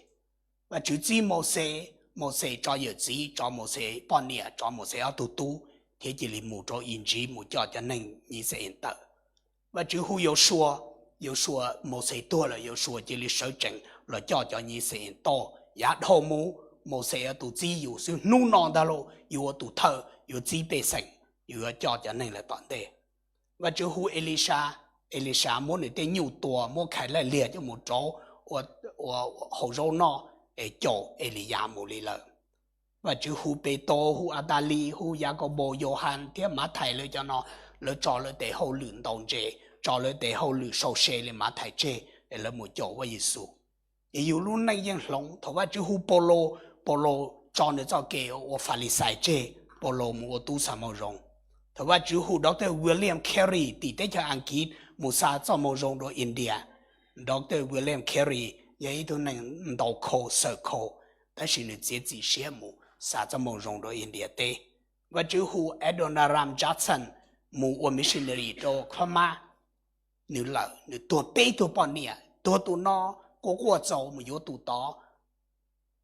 Vajtswv txib Mauxes, Mauxes tso yawm txiv, tso Mauxes poj niam, tso Mauxes ob tug tub, thiab cia li mus rau Iziv mus coj cov neeg Yixalayees tawm. Vajtswv hu Yausuas, Yausuas, Mauxes tuag lawm, Yausuas cia li sawv tsees los coj cov Yixalayees toj. Yav dhau mus, Mauxes yog tus txib yus xwb, hnub no ntag lauj yus ua tus thawj yuav txib pej xeem, yus yuav coj cov neeg lawm tom ntej. Vajtswv hu Elisas, Elisas muab nws tej nyuj tua, muab khais laij liag coj mus rauv ua hau zaub noj, es caum Eliyas mus li lawm. Vajtswv hu Petus, hu Atali, hu Yakaunpaus, Yauhas thiab Mathais lawv cov no, lawv tso lawv tes hauj lwm ntaus ntses, tso lawv tes hauj lwm sau se li Mathais tseg es lawv mus caum Vaj Yexus. Es yus lub neej yeej hloov. Thaum Vajtswv hu Paulus, Paulus tso nws txoj kev ua Falixais tseg, Paulus mus ua tub xa moo zoo. Thaum Vajtswv hu Doctor William Carey tim teb chaws Askiv mus xa txoj moo zoo rau India, Doctor William Carey yog ib tug neeg ntaus khau xawm khau, tab sis nws txiav txim siab mus xa txoj moo zoo rau India teb. Vajtswv hu Adoniram Judson mus ua missionary rau Burma, nws lawm, nws tuag peb tug poj niam, tuag tus no quaj quaj txaus mus yuav tus tod,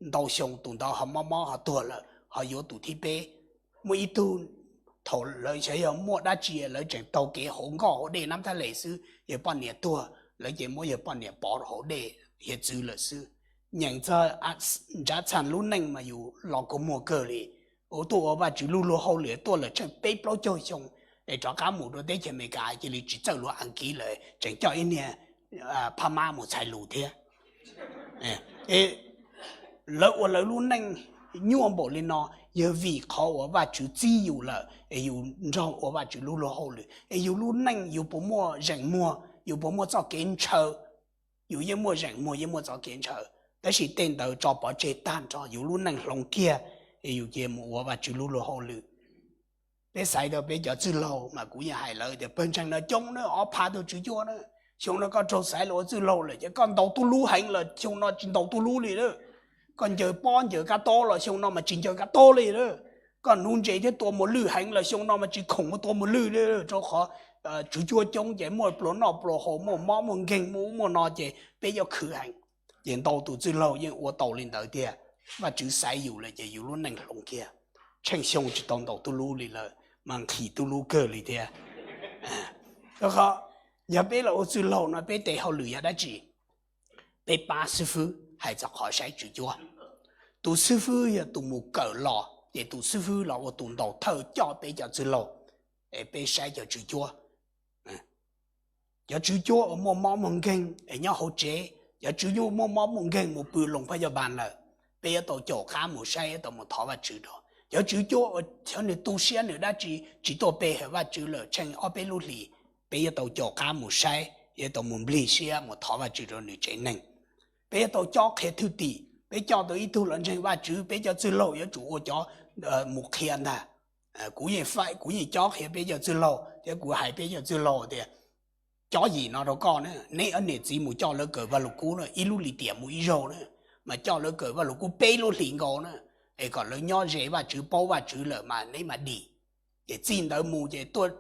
ntau xyoo tus ntawd ho mob mob ho tuag lawm, ho yuav tus thib peb. Muaj ib tug, thaum lawv xyov yog muaj dab tsi lawv tseem taug kev hauv nkoj hauv dej Nab Thaj Les xwb, yog poj niam tuag lawv ces muab yog poj niam pov hauv dej hiav txwv lawm xwb. Nyeem txog Judson lub neej mas yus los kua muag kawg li. Ua tuaj ua Vajtswv lub luag hauj lwm tuaj lawm tsheej peb plaub caug xyoo, es rov qab mus rau teb chaws Amelikas cia li tsis txawj lus Askiv lawm, tseem coj ib niag Phab Mab mus txhais lus thiab. Lawv ua lawv lub neej nyuaj npaum li no yog vim qhov uas Vajtswv txib yus lawm es yus nrog ua Vajtswv lub luag hauj lwm, es yus lub neej yus puas muaj zeem muag, yus puas muaj txoj kev ntshaw. Yus yeej muaj zeem muag, yeej muaj txoj kev ntshaw, tab sis tej ntawd tso pov tseg tag nrho, yus lub neej hloov kiag, es yus cia mus ua Vajtswv lub luag hauj lwm. Peb xaiv tau peb cov txwj laug mas kuv yeej hais lawv tias pawg ntseeg no coob na, ob phav tug tswv cuab na. Xyoo no koj raug xaiv los ua txwj laug lawm ces koj ntaus tuj lub heev los xyoo no tsis ntaus tuj lub li lawm. Koj ncaws pob ncaws kab tob los xyoo no mas tsis ncaws kab tob li lawm. Koj nuv ntses thiab tua muas lwj heev los xyoo no mas tsis khoom mus tua muas lwj li, rau qhov tswv cuab coob ces muaj pluas noj pluas haus, muaj mob muaj nkeeg, muaj ub muaj no ces peb yuav khwv heev. Ces ntau tus txwj laug yeej ua tau li ntawd tiag. Vajtswv xaiv yus lawm ces yus lub neej hloov kiag. Tsheej xyoo tsis tau ntaus tuj lub li lawm mas nqhis tuj lub kawg li thiab. Rau qhov yog peb los ua txwj laug no peb tes hauj lwm yog dab tsi? Peb pab xib fwb hais txog qhov saib tswv cuab. Tus xib fwb yog tus mus kawm los ces tus xib fwb los ua tus ntaus thawj coj peb cov txwj laug, es peb saib cov tswv cuab. Cov tswv cuab uas muaj mob muaj nkeeg es nyob hauv tsev, cov tswv cuab muaj mob muaj nkeeg mus pw loos phaj yaj npas lawm, peb yuav tau caum qab mus saib, yuav tau mus thov Vajtswv rau. Cov tswv cuab uas xyov nws tu siab nws dab tsi tsis tuaj pe hawm Vajtswv lawm tsheej ob peb lub hlis, peb yuav tau caum qab mus saib, yuav tau mus nplig siab mus thov Vajtswv rau nws tsev neeg. Peb yuav tau cob qhia thwj tim, peb coj tau ib tug los ntseeg Vajtswv, peb cov txwj laug yuav tsum ua cov mus qhia ntag. Kuv yeej faib, kuv yeej cob qhia peb cov txwj laug thiab kuv hais peb cov txwj laug tias, cob yim no rau koj na, neb ob niam txiv mus coj lawv kawm Vaj Lug Kub na, ib lub lim tiam mus ib zaug na, mas coj lawv kawm Vaj Lug Kub peb lub hlis nkaus na, es kom lawv nyob ze Vajtswv paub Vajtswv lawm mas neb mam dim. Ces txij ntawd mus ces tuaj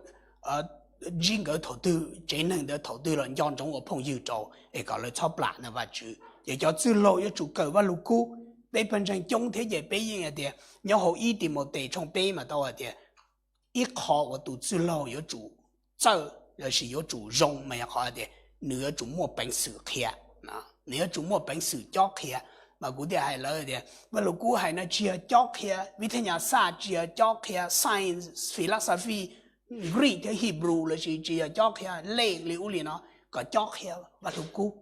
ntsib nkawd thaum twg, tsev neeg ntawd thaum twg los nco ntsoov ua phooj ywg rau, es kom lawv txhob plam ntawm Vajtswv. Ces cov txwj laug yuav tsum kawm Vaj Lug Kub. Peb pawg ntseeg coob thiab ces peb yeej hais tias nyob hauv ib Timautes tshooj peb mas tau hais tias ib qho uas tus txwj laug yuav tsum txawj lossis yuav tsum zoo mas yog qhov tias nws yuav tsum muaj peev xwm qhia, nws yuav tsum muaj peev xwm cob qhia. Mas kuv thiaj hais lawv tias Vaj Lug Kub hais no tsis yog cob qhia, Vib Thaj Nyas Xaj tsis yog cob qhia, science, philosophy, Greek thiab Hebrew lossis tsis yog cob qhia lej li ub li no, kom cob qhia Vaj Lug Kub.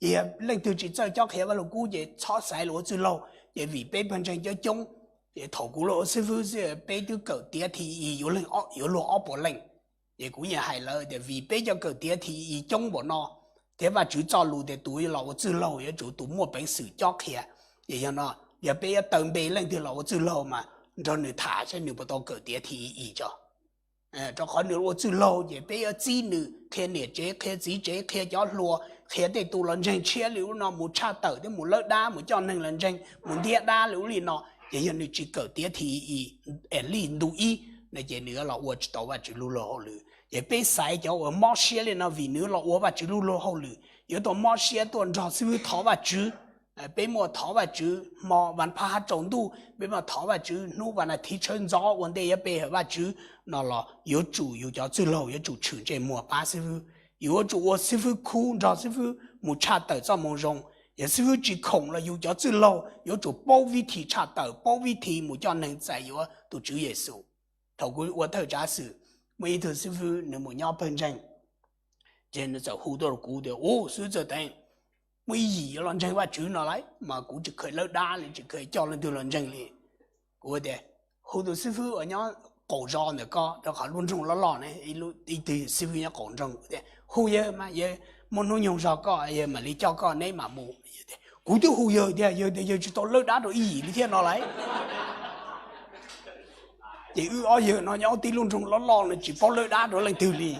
Ces yog leej twg tsis txawj cob qhia Vaj Lug Kub ces txhob xaiv los ua txwj laug. Ces vim peb pawg ntseeg coob coob, ces thaum kuv los ua xib fwb xwb peb twb kawm tiav thi i yuav luag ob puas leej. Ces kuv yeej hais lawv tias vim peb cov kawm tiav thi i coob npaum no thiab Vajtswv txoj lus tias tus los ua txwj laug yuav tsum tus muaj peev xwm cob qhia. Ces yog no, yog peb yuav taw npe leej twg los ua txwj laug mas nrog nws tham saib nws puas tau kawm tiav thi i tso. Rau qhov nws ua txwj laug ces peb yuav txib nws qhia niam tsev, qhia txiv tsev, qhia cov hluas, qhia tej tus los ntseeg tshiab li ub no mus tshaj tawm thiab mus lawb dab, mus coj neeg los ntseeg, mus ntiab dab li ub li no. Ces yog nws tsis kawm tiav thi i, es lij ntu ib no ces nws yuav los ua tsis tau Vajtswv lub luag hauj lwm. Ces peb xaiv cov uas mob siab li no vim nws los ua Vajtswv lub luag hauj lwm, yuav tau mob siab tuaj nrog xib fwb thov Vajtswv. Peb muaj thov Vajtswv hmo vas phaj hab tsaus ntuj, peb muaj thov Vajtswv hnub vas nas thiv tshawb ntxov ua ntej yuav pe hawm Vajtswv no los yuav tsum yus cov txwj laug yuav tsum tshwm ntsej muag pab xib fwb. Yus yuav tsum ua xib fwb khub nrog xib fwb mus tshaj tawm txoj moo zoo. Yog xib fwb tsis khoom los yus cov txwj laug yuav tsum paub vib thi tshaj tawm, paub vib thi mus coj neeg txais yuav tus Tswv Yexus. Thaum kuv ua thawj tsav xwm, muaj ib tug xib fwb nws mus nyob pawg ntseeg, ces nws txawm hu tuaj rau kuv tias, Ub, xib fwb Txawj Teev, muaj ib yim yuav los ntseeg Vajtswv no lauj, mas kuv tsis kheev lawb dab li, tsis kheev coj leej twg los ntseeg li. Kuv tias, Hu tus xib fwb uas nyob qaum zos ntawm koj, rau qhov lub nroog loj loj ne, ib tug xib fwb nyob qaum nroog. Hu yawg mas yawg muaj hnub nyoog zog koj, yawg mam li coj koj, neb mam mus. Kuv twb hu yawg tias, yawg tias yawg tsis tau lawb dab rau ib yim li thiab no lauj. Ces wb ob yawg no nyob tib lub nroog loj loj no tsis paub lawb dab rau leej twg li.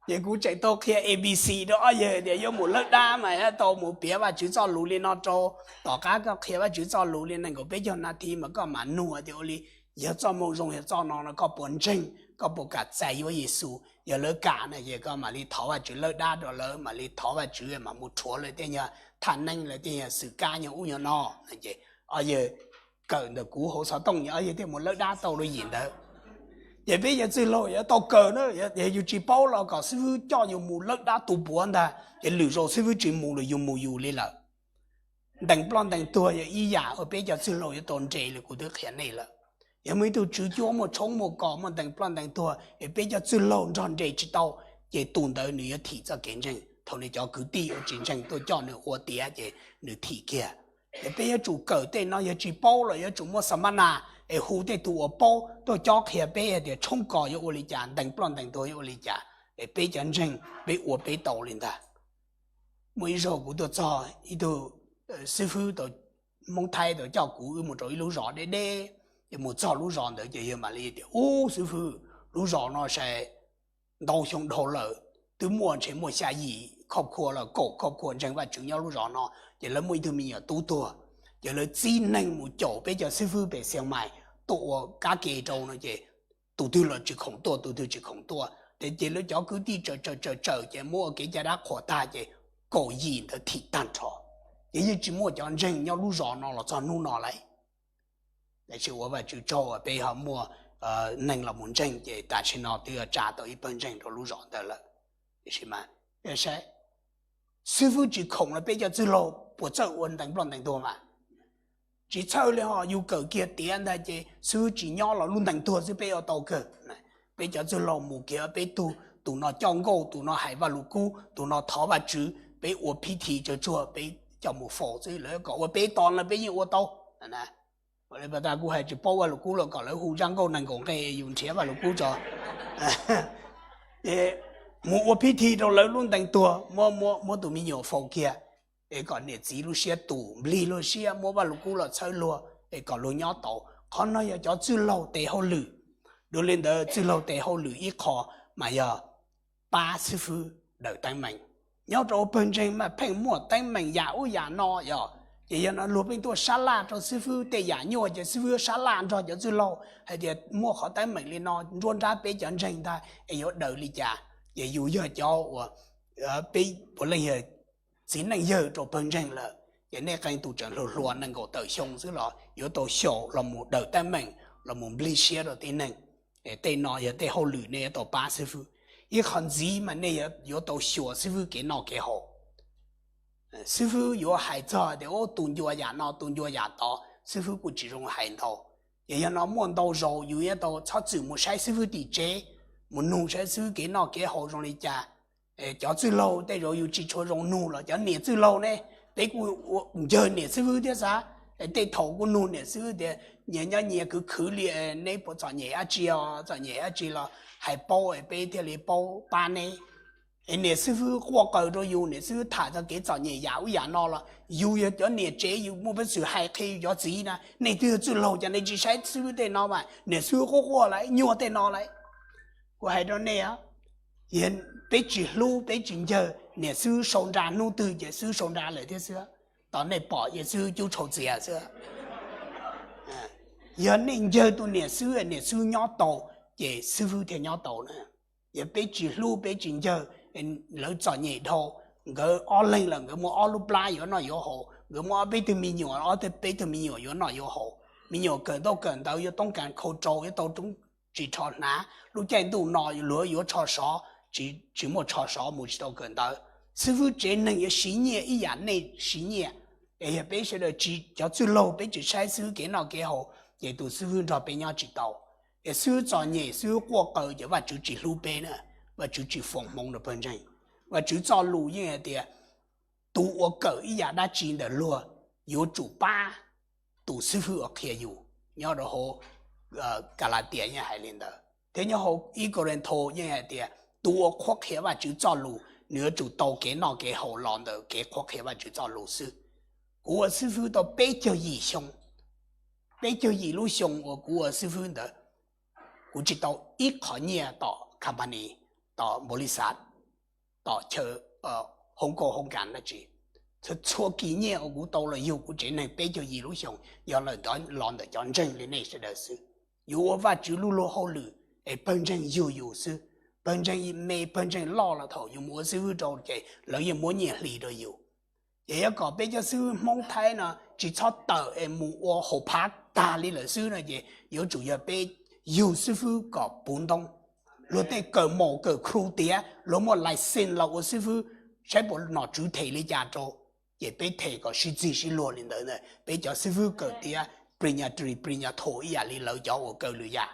Ces kuv tseem tau qhia A B C rau ob yawg tias yuav mus lawb dab mas yuav tau mus piav Vajtswv txoj lus li no rau. Tom qab koj qhia Vajtswv txoj lus li nees nkaum peb caug nas this mas koj mam nug tias ua li, yog txoj moo zoo yog txoj no no koj puas ntseeg, koj puas kam txais yuav Yexus? Yog lawv kam no ces koj mam li thov Vajtswv lawb dab rau lawv, mam li thov Vajtswv mam mus rhuav lawv tej nyuag thaj neeb, lawv tej nyuag xwm kab nyuag ub nyuag no. Ces ob yawg kawm ntawm kuv hauv xov tooj, ob yawg thiaj mus lawb dab tau rau yim ntawd. Ces peb cov txwj laug yuav tau kawm na, yog yus tsis paub los kom xib fwb coj yus mus lawb dab tu puav ntag, ces lwm zaus xib fwb tsis mus los yus mus yus li lawm. Ntees ploj ntees tuag yog ib yam uas peb cov txwj laug yuav tau nres li kuv twb qhia nej lawm. Yog muaj ib tug tswv cuab muaj tshoob muaj kos muaj ntees ploj ntees tuag es peb cov txwj laug nrog nres tsis tau, ces tus ntawd nws yuav thim txoj kev ntseeg. Thaum nws cov kwv tij uas tsis ntseeg tuaj coj nws ua tiav ces nws thim kiag. Es peb yuav tsum kawm tej no, yog tsis paub los yuav tsum muaj xa ma nas es hu tej tus uas paub tuaj cob qhia peb hais tias tshoob kos yuav ua li cas, ntees ploj ntees tuag yuav ua li cas, es peb cov ntseeg peb ua peb tau li ntag. Muaj ib zaug kuv tuaj txog ib tug xib fwb tau, Hmoob Thaib tau coj kuv wb mus rau ib lub zos deb deb, ces mus txog lub zos ntawd ces yawg mam li tias, ub xib fwb, lub zos no sai ntau xyoo dhau lawm, twb muaj ntshe muaj xya yim khoj khua los kaum khoj khua ntseeg Vajtswv nyob lub zos no, ces lawv muaj ib tug me nyuam tub tuag, ces lawv txib neeg mus caum peb cov xib fwb pem Xias Mais tuaj ua kab ke rau no ces tus twg los tsis khoom tuaj, tus twg tsis khoom tuaj, ces lawv cov kwv tij tsawm tsawm tsawm tsawm ces muab ua kev cai dab qhuas tag ces kaum yim ntawd thim tag nrho. Ces yeej tsis muaj cov ntseeg nyob lub zos no los txog hnub no lauj. Tiam sis ua Vajtswv tsaug peb ho muaj neeg los mus ntseeg ces tam sim no twb yuav tsa tau ib pawg ntseeg rau lub zos ntawd lawm. Tiam sis mas saib, xib fwb tsis khoom los peb cov txwj laug puas txawj ua ntees ploj ntees tuag mas? Tsis txhawj li ho, yus kawm kiag tiav ntag ces xib fwb tsis nyob los lub ntees tuag xwb peb ua tau kawg. Peb cov txwj laug mus kiag peb tug, tus no coj nkauj, tus no hais Vajluskub, tus no thov Vajtswv, peb ua phib thi tsawg tsuag peb coj mus faus xwb, lawv kom ua peb tos los peb yeej ua tau. Ua li pas tas kuv hais tsis paub Vajluskub los kom lawv hu zaj nkauj nees nkaum nqe yus nrhiav Vajluskub tso. Mus ua phib thi rau lawv lub ntees tuag, muab tus me nyuam faus kiag, es kom niam txiv lub siab tus nplig luag siab, muab Vajluskub los txhawb luag es kom luag nyob tau. Qhov no yog cov txwj laug tes hauj lwm. Dua li ntawd txwj laug tes hauj lwm ib qho mas yog pab xib fwb daws teeb meem. Nyob rau pawg ntseeg mas pheej muaj teeb meem yam ub yam no yog, ces yog no luag pheej tuaj sab laj rau xib fwb tej yam nyuaj ces xib fwb sab laj nrog cov txwj laug hais tias muaj qhov teeb meem li no nruab nrab peb cov ntseeg ntag es yuav daws li cas. Ces yus yog cov uas peb puav leej yog txiv neej yawg rau pawg ntseeg lawm, ces nej qee tus tseem hluas hluas nees nkaum tawm xyoo xwb los yuav tau xyaum los mus daws teeb meem, los mus nplig siab rau tib neeg. Tej no yog tej hauj lwm nej yuav tau pab xib fwb. Ib qho ntxiv mas nej yuav tau xyuas xib fwb kev noj kev haus. Xib fwb yuav hais txog tias tus ncua yam no tus ncua yam tod, xib fwb kuj tsis zoo hais ntau. Ces yog no muaj ntau zaus yus yuav tau txhob txwm mus saib xib fwb tim tsev, mus nug saib xib fwb kev noj kev haus zoo li cas. Cov txwj laug tej zaum yus tsis tshua zoo nug los cov niam txwj laug ne, peb kuj ncawg niam xib fwb thiab xav. Tej thaum kuj nug niam xib fwb tias nyias nyob nyias khwv khwv li, neb puas txom nyem dab tsi os, txom nyem dab tsi los hais paub peb thiaj li paub pab neb. Es niam xib fwb quaj qw rau yus, niam xib fwb tham txog kev txom nyem yam ub yam no los yus yog cov niam tsev yus muaj peev xwm hais qhia yus cov txiv na, nej twb yog txwj laug cas nej tsis saib xib fwb tej no mas niam xib fwb quaj quaj lawm nyuaj tej no lawm. Kuv hais rau nej, peb tsis hlub peb tsis ncawg niam xib fwb sau nra hnub twg ces xib fwb sau nra lawm thiab xwb. Tos nej pom ces xib fwb cub tshau txias xwb. Yog nej ncawg tus niam xib fwb, niam xib fwb nyob tau ces xib fwb thiaj nyob tau na. Yog peb tsis hlub peb tsis ncawg, lawv txom nyem dhau, nkawd ob leeg lawm nkawd muaj ob lub plab yuav noj yuav haus, nkawd muaj ob peb tug me nyuam, ob peb tug me nyuam yuav noj yuav haus, me nyuam kawm ntaub kawm ntawv yuav toob kas khau rau yuav tau roob ris tsho hnav, lub caij ntuj no luag yuav tsho sov, tsis muaj tsho sov mus tsis tau kawm ntawv. Xib fwb tsev neeg yuav siv nyiaj ib yam nej siv nyiaj. Es yog peb sawv daws tsis, cov txwj laug peb tsis saib xib fwb kev noj kev haus, ces tus xib fwb nrog peb nyob tsis tau. Es xib fwb txom nyem xib fwb quaj qw ces Vajtswv tsis hlub peb na, Vajtswv tsis foom hmoov rau pawg ntseeg. Vajtswv txoj lus yeej hais tias tus uas kawm ib yam dab tsi ntawm luag yuav tsum pab tus xib fwb uas qhia yus. Nyob rau hauv Kalatias yeej hais li ntawd, thiab nyob hauv ib Kauleethaus yeej hais tias tus uas qhuab qhia Vajtswv txoj lus nws yuav tsum tau kev noj kev haus los ntawm kev qhuab qhia Vajtswv txoj lus xwb. Kuv ua xib fwb tau peb caug yim xyoo, peb caug yim lub xyoo uas kuv ua xib fwb ntawd, kuv tsis tau ib qho nyiaj tom company, tom npaum li xav, tom chaw hoob kauj hoob kas dab tsi. Txhua kis nyiaj uas kuv tau los yug kuv tsev neeg peb caug yim lub xyoo yog los ntawm cov ntseeg li nej sawv daws xwb. Yus ua Vajtswv lub luag hauj lwm es pawg ntseeg yug yus xwb. Pawg ntseeg me pawg ntseeg loj los thaum yus mus ua xib fwb rau ces lawv yeej muab nyiaj hli rau yus. Ces yuav kom peb cov xib fwb Hmoob Thaib no tsis txhob tawm es mus ua haum phav tag li lawm xwb no ces yuav tsum yog peb yug xib fwb kom puv ntoob. Luag tej kawm maum kawm khu tiav luag muaj license los ua xib fwb, saib puas nom tswv them li cas rau. Ces peb them kom sib txig sib luag li ntawd, peb cov xib fwb kawm tiav pris nyas ris pris nyas thaum ib yam li lawv cov uas kawm lwm yam.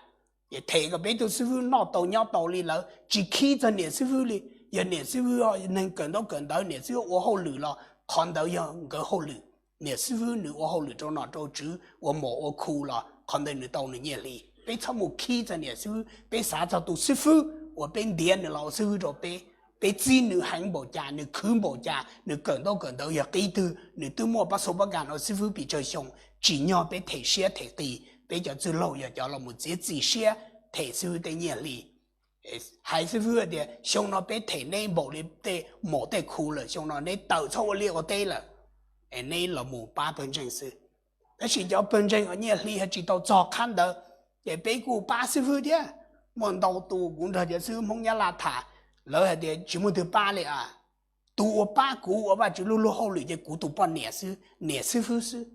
Ces them kom peb tug xib fwb noj tau nyob tau li lawv, tsis khib txog niam xib fwb li. Yog niam xib fwb neeg kawm ntaub kawm ntawv, niam xib fwb ua hauj lwm los qhov ntawd yog nkawd hauj lwm. Niam xib fwb nws ua hauj lwm rau nom rau tswv, ua maum ua khu los qhov ntawd nws tau nws nyiaj hli. Peb txhob mus khib txog niam xib fwb, peb xav txog tus xib fwb uas peb ntiav nws los ua xib fwb rau peb. Peb txib nws heev npaum cas, nws khwv npaum cas, nws kawm ntaub kawm ntawv yog qib twg, nws twb muaj pab xu pab kas ua xib fwb pes tsawg xyoo, tsim nyog peb them siab them qis. Peb cov txwj laug yog cov los mus txiav txim siab them xib fwb tej nyiaj hli. Hais xib fwb tias xyoo no peb them neb npaum li tej maum tej khu lawm, xyoo no neb tawm txhob ua liaj ua teb lawm, es neb los mus pab pawg ntseeg xwb. Tab sis cov pawg ntseeg uas nyiaj hli ho tsis tau txog qhab ntawd, ces peb kuj pab xib fwb thiab. Muaj ntau tus kuv nrog cov xib fwb Hmoob Nyab Laj tham, lawv hais tias tsis muaj twg pab li a. Tus uas pab kuv ua Vajtswv lub luag hauj lwm ces kuv tus poj niam xwb, niam xib fwb xwb.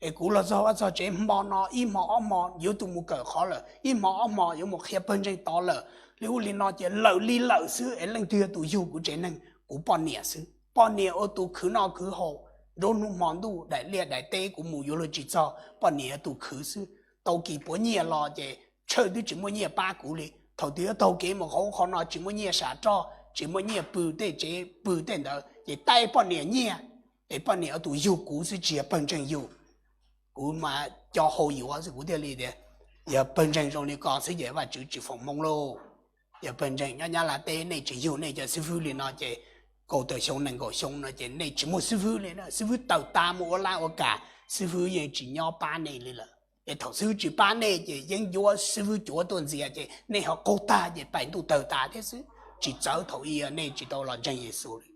Es kuv los txog vaj txog tsev hmo no ib hmo ob hmo yuav tus mus kawm qhov lawm, ib hmo ob hmo yuav mus qhia pawg ntseeg tod lawm, li ub li no ces lawm li lawm xwb es leej twg yog tus yug kuv tsev neeg? Kuv poj niam xwb. Poj niam ua tus khwv noj khwv haus, nruab hnub hmo ntuj daim liaj daim teb kuv mus yuav luag tsis txog, poj niam yog tus khwv xwb. Tau kis puav nyiaj los ces tshawj twb tsis muaj nyiaj pab kuv li. Thaum twg yuav taug kev mus qhov ub qhov no tsis muaj nyiaj sam roj, tsis muaj nyiaj pw tej tsev pw tej ntawd ces taij poj niam nyiaj, es poj niam ua tus yug kuv xwb tsis yog pawg ntseeg yug. Kuv mas co hau yuav xwb kuv thiaj li tias, yog pawg ntseeg zoo li ko xwb ces Vajtswv tsis foom hmoov lauj. Yog pawg ntseeg nyob Nyab Laj teb nej tsis yug nej cov xib fwb li no ces kaum tawm xyoo nees nkaum xyoo no ces nej tsis muaj xib fwb li na. Xib fwb tawm tas mus ua laj ua kam, xib fwb yeej tsis nyob pab nej li lawm. Es thaum xib fwb tsis pab nej ces yeeb ncuab xib fwb cuav tuaj ntxias ces nej ho qaug tag ces pais ntuj tawg tas thiab xwb, tsis txawv thaum ub nej tsis tau los ntseeg Yexus li.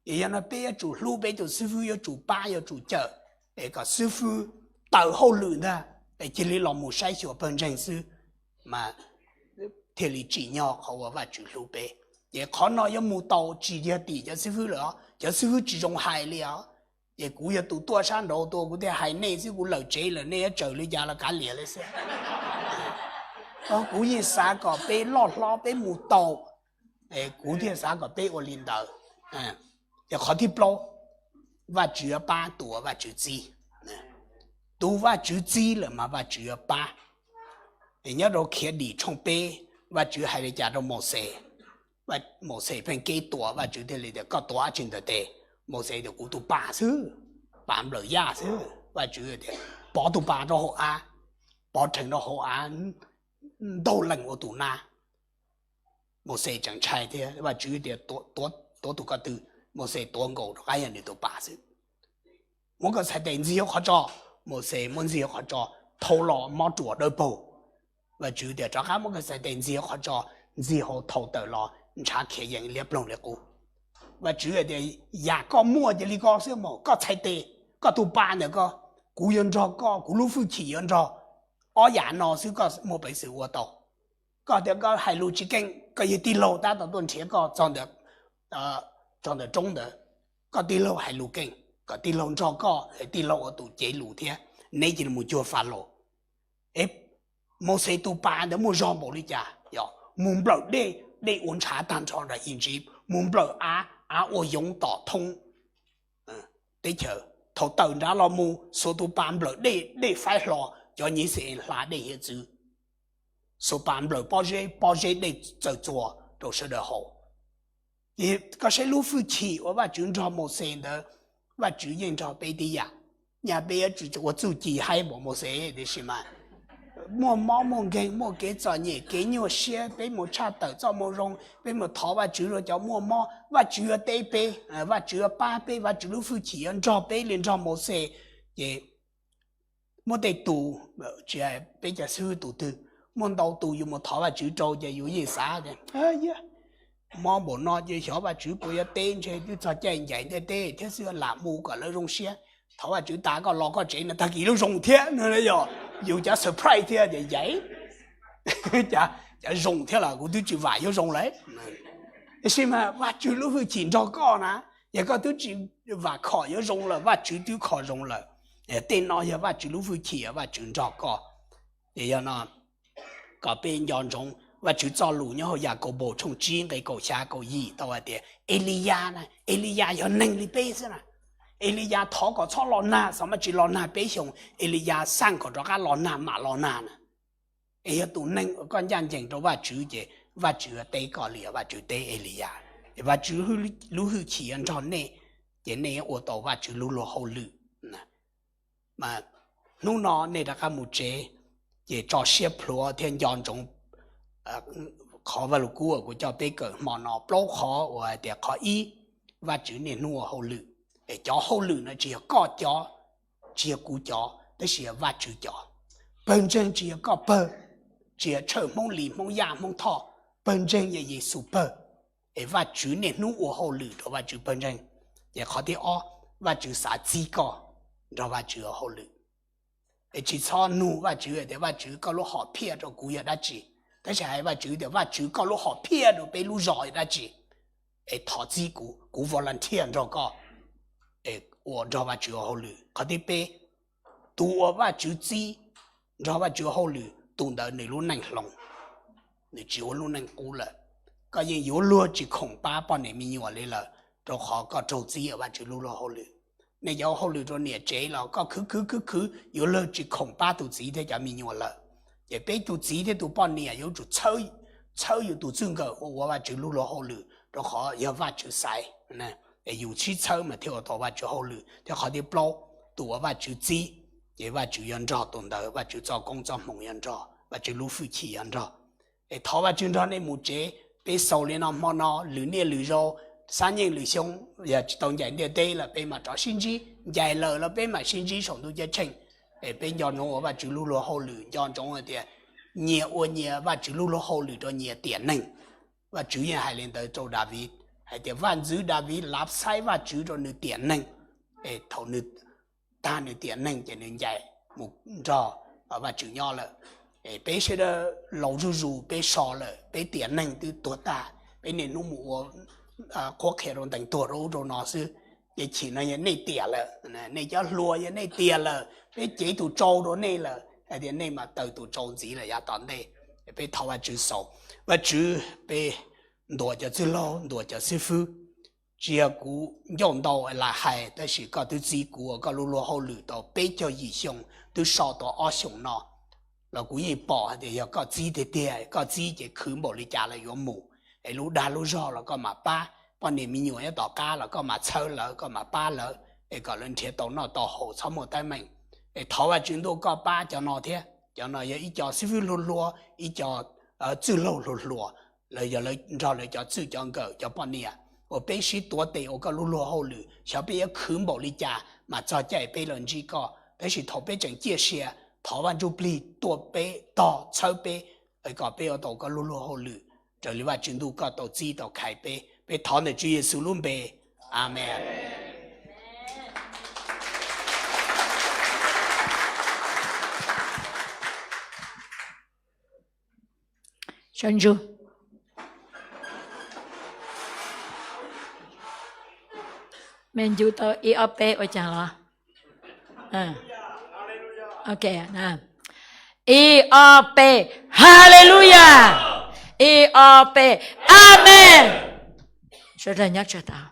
Es yog no peb yuav tsum hlub peb tus xib fwb, yuav tsum pab yuav tsum cawm, es kom xib fwb tawm hauj lwm ntag, es cia li los mus saib xyuas pawg ntseeg xwb, mas thiaj li tsim nyog qhov uas Vajtswv hlub peb. Ces qhov no yuav mus tau tsis yog tim cov xib fwb lawm os, cov xib fwb tsis zoo hais li os. Ces kuv yog tus tuaj sab nraud tuaj kuv thiaj hais nej xwb, kuv lawm tsev lawm nej yuav tsaws li cas los kav liam li xwb. Kuv yeej xav kom peb loj hlob peb mus tau, kuv thiaj xav kom peb ua li ntawd. Ces qhov thib plaub, Vajtswv yuav pab tus uas Vajtswv txib. Tus Vajtswv txib lawm mas Vajtswv yuav pab. Es nyob rau Khiav Dim tshooj peb, Vajtswv hais li cas rau Mauxes? Mauxes pheej keb tua, Vajtswv thiaj li tias koj tua dab tsi ntawm tes? Mauxes tias kuv tua pas xwb, pas nplawm yaj xwb. Vajtswv tias pov tus pas rau hauv av, pov rhees rau hauv av, ntaug lees ua tus nab. Mauxes tseem ntshai thiab, Vajtswv tias tuav tus ko tw, Mauxes tuav nkaus rov qab yog nws tus pas xwb. Muab koj txhais tes ntxig hauv qhov tso, Mauxes muab ntxig hauv qhov tso, thau los mob ruas dawb paug. Vajtswv tias rov qab muab koj txhais tes ntxig hauv qhov tso, ntxig hauv thau tawm los ntshav khiav yees liab ploog li qub. Vajtswv tias yam koj muaj cia li koj xwb mas, koj txhais tes, koj tus pas ntawm koj, kuv yuav nrog koj, kuv lub hwj chim yuav nrog. Ob yam no xwb koj muaj peev xwm ua tau. Koj tias koj hais lus tsis keej, koj yog tij laug tab tom tuaj nrhiav koj txog ntawm roob ntawd, koj tij laug hais lus keej, kom tij laug nrog koj, tij laug ua tus cev lus thiab, neb cia li mus cuag Falaus. Mauxes tus pas ntawd muaj zog npaum li cas, mus nplawm dej, dej ua ntshav tag nrho nram Iziv, mus nplawm av, av ua yoov tom thoob teb chaws. Thaum tawm nrad los mus xuas tus pas nplawm dej, dej faib hlo, cov nyiv xi hla dej hiav txwv. Xuas pas nplawm pob zeb, pob zeb dej txawm txuas rau sawv daws haus. Ces koj saib lub hwj chim uas Vajtswv nrog Mauxes ntawd, Vajtswv yeej nrog peb tib yam. Nyaj peb yuav tsum ua txuj ci haib npaum Mauxes tiam sis mas muaj mob muaj nkeeg, muaj kev txom nyem kev nyuaj siab, peb mus tshaj tawm txoj moo zoo, peb mus thov Vajtswv rau cov muaj mob, Vajtswv yuav teb peb, Vajtswv yuav pab peb, Vajtswv lub hwj chim yuav nrog peb li nrog Mauxes. Ces muaj tej tus, tsis hais peb cov xib hwb tus twg, muaj ntau tus yus mus thov Vajtswv rau ces yus yeej xav tias, mob npaum no ces xyov Vajtswv puas yuav teb, ntshe twb txog caij ncaim ntiaj teb thiab xwb, lam mus kom lawv zoo siab. Thov Vajtswv tas koj los koj tsev no tag kis lub zoo thiab no, yog yus cov surprise thiab ces yaiv, cov zoo thiab los kuv twb tsis vam yuav zoo lawm. Tiam sis mas Vajtswv lub hwj chim nrog koj na, yog koj twb tsis vam khom yuav zoo lawm, Vajtswv twb kho zoo lawm. Tej no yog Vajtswv lub hwj chim, Vajtswv nrog koj. Ces yog no kom peb nco ntsoov Vajtswv txoj lus nyob hauv Yakaunpaus tshooj tsib nqe kaum xya kaum yim tau hais tias Eliyas na, Eliyas yog neeg li peb xwb na. Eliyas thov kom txhob los nag, xyov mas tsis los nag peb xyoos, Eliyas xaj kom rov qab los nag mam los nag na. Es yog tus neeg uas koj ncaj ncees rau Vajtswv ces Vajtswv yuav teb koj li Vajtswv teb Eliyas. Es Vajtswv lub hwj chim yuav nrog nej, ces nej yuav ua tau Vajtswv lub luag hauj lwm. Mas hnub no nej rov qab mus tsev, ces tso siab plhuav thiab nco ntsoov qhov Vaj Lug Kub uas kuv coj peb kawm hmo no plaub qhov uas hais tias qhov ib, Vajtswv niaj hnub ua hauj lwm. Es cov hauj lwm no tsis yog koj cov, tsis yog kuv cov, tab sis yog Vajtswv cov. Pawg ntseeg tsis yog koj pawg, tsis yog Tshawj Hmoob Lis Hmoob Yaj Hmoob Thoj, pawg ntseeg yog Yexus pawg. Es Vajtswv niaj hnub ua hauj lwm rau Vajtswv pawg ntseeg. Ces qhov thib ob, Vajtswv xav txib koj nrog Vajtswv ua hauj lwm. Es tsis txhob nug Vajtswv tias Vajtswv koj lub hom phiaj rau kuv yog dab tsi, tab sis hais Vajtswv tias Vajtswv koj lub hom phiaj rau peb lub zos yog dab tsi, es thov txib kuv, kuv volunteer nrog koj, es ua nrog Vajtswv ua hauj lwm. Qhov thib peb, tus uas Vajtswv txib nrog Vajtswv ua hauj lwm, tus ntawd nws lub neej hloov, nws tsis ua lub neej qub lawm. Koj yeej yuav luag tsis khoom pab poj niam me nyuam li lawm, rau qhov koj raug txib ua Vajtswv lub luag hauj lwm. Nej cov ua hauj lwm rau niam tsev los koj khwv khwv khwv khwv yuav luag tsis khoom pab tus txiv thiab cov me nyuam lawm. Ces peb tus txiv thiab tus poj niam yuav tsum txhawb yus tus txij nkawm ua ua Vajtswv lub luag hauj lwm, rau qhov yog Vajtswv xaiv. Es yus sib txhawb mas thiaj ua tau Vajtswv hauj lwm. Thiab qhov thib plaub, tus uas Vajtswv txib, ces Vajtswv yuav nrog tus ntawd, Vajtswv txoj koob txoj hmoov yuav nrog, Vajtswv lub hwj chim yuav nrog. Es thov Vajtswv nrog nej mus tsev. Peb xaus li no hmo no, lwm niaj lwm zaus, xab nyeej lwm xyoo, yog tsis tau ncaim ntiaj teb lawm peb mam rov sib ntsib, ncaim lawm los peb mam sib ntsib saum ntuj ceeb tsheej. Es peb nco ntsoov ua Vajtswv lub luag hauj lwm, nco ntsoov hais tias nyias ua nyias Vajtswv lub luag hauj lwm rau nyias tiam neeg. Vajtswv yeej hais li ntawd rau Daviv, hais tias vaj ntxwv Daviv lav xaib Vajtswv rau nws tiam neeg. Es thaum nws tag nws tiam neeg ces nws ncaim mus nrog Vajtswv nyob lawm. Es peb sawv daws laus zuj zus, peb so lawm, peb tiam neeg twb tuag tag, peb niaj hnub mus ua qhuab qhia rau ntees tuag rau ub rau no xwb. Ces chim no yog nej tiam lawm, nej cov hluas yog nej tiam lawm, peb cev tus tsau rau nej lawm, hais tias nej mas taws tus tsau ntxiv lawm yav tom ntej. Peb thov Vajtswv xaus. Vajtswv, peb ntuas cov txwj laug, ntuas cov xib fwb. Tsis yog kuv ncauj ntau lam hais, tab sis koj twb txib kuv ua koj lub luag hauj lwm tau peb caug yim xyoo, twb so tau ob xyoos no los kuv yeej pom hais tias yog koj txib tiag tiag. Koj txib ces khwv npaum li cas los yuav mus. Es lub dag lub zog los koj mam pab, poj niam me nyuam nyob tom qab los koj mam txhawb lawv, koj mam pab lawv, es kom lawv nrhiav tau noj tau haus txhob muaj teeb meem. Es thov Vajtswv ntuj koj pab cov no thiab. Cov no yog ib co xib fwb hluas hluas, ib co txwj laug hluas hluas, lawv yog lawv nrog lawv cov txwj cov nkawm cov poj niam uas peb sib tuav tes ua koj lub luag hauj lwm, xyov peb yuav khwv npaum li cas mas txog caij peb los ntsib koj. Tab sis thaum peb tseem ciaj sia, thov Vaj Ntsujplig tuaj peb tog txhawb peb, kom peb ua tau koj lub luag hauj lwm raws li Vajtswv ntuj koj tau txib tau khais peb. Peb thov ntawm Tswv Yexus lub npe, Amees. Me ncu tau ib ob peb ua cas los? Ib ob peb, Haleluyas! Ib ob peb, Amees! Sawv daws nyob tsam tau.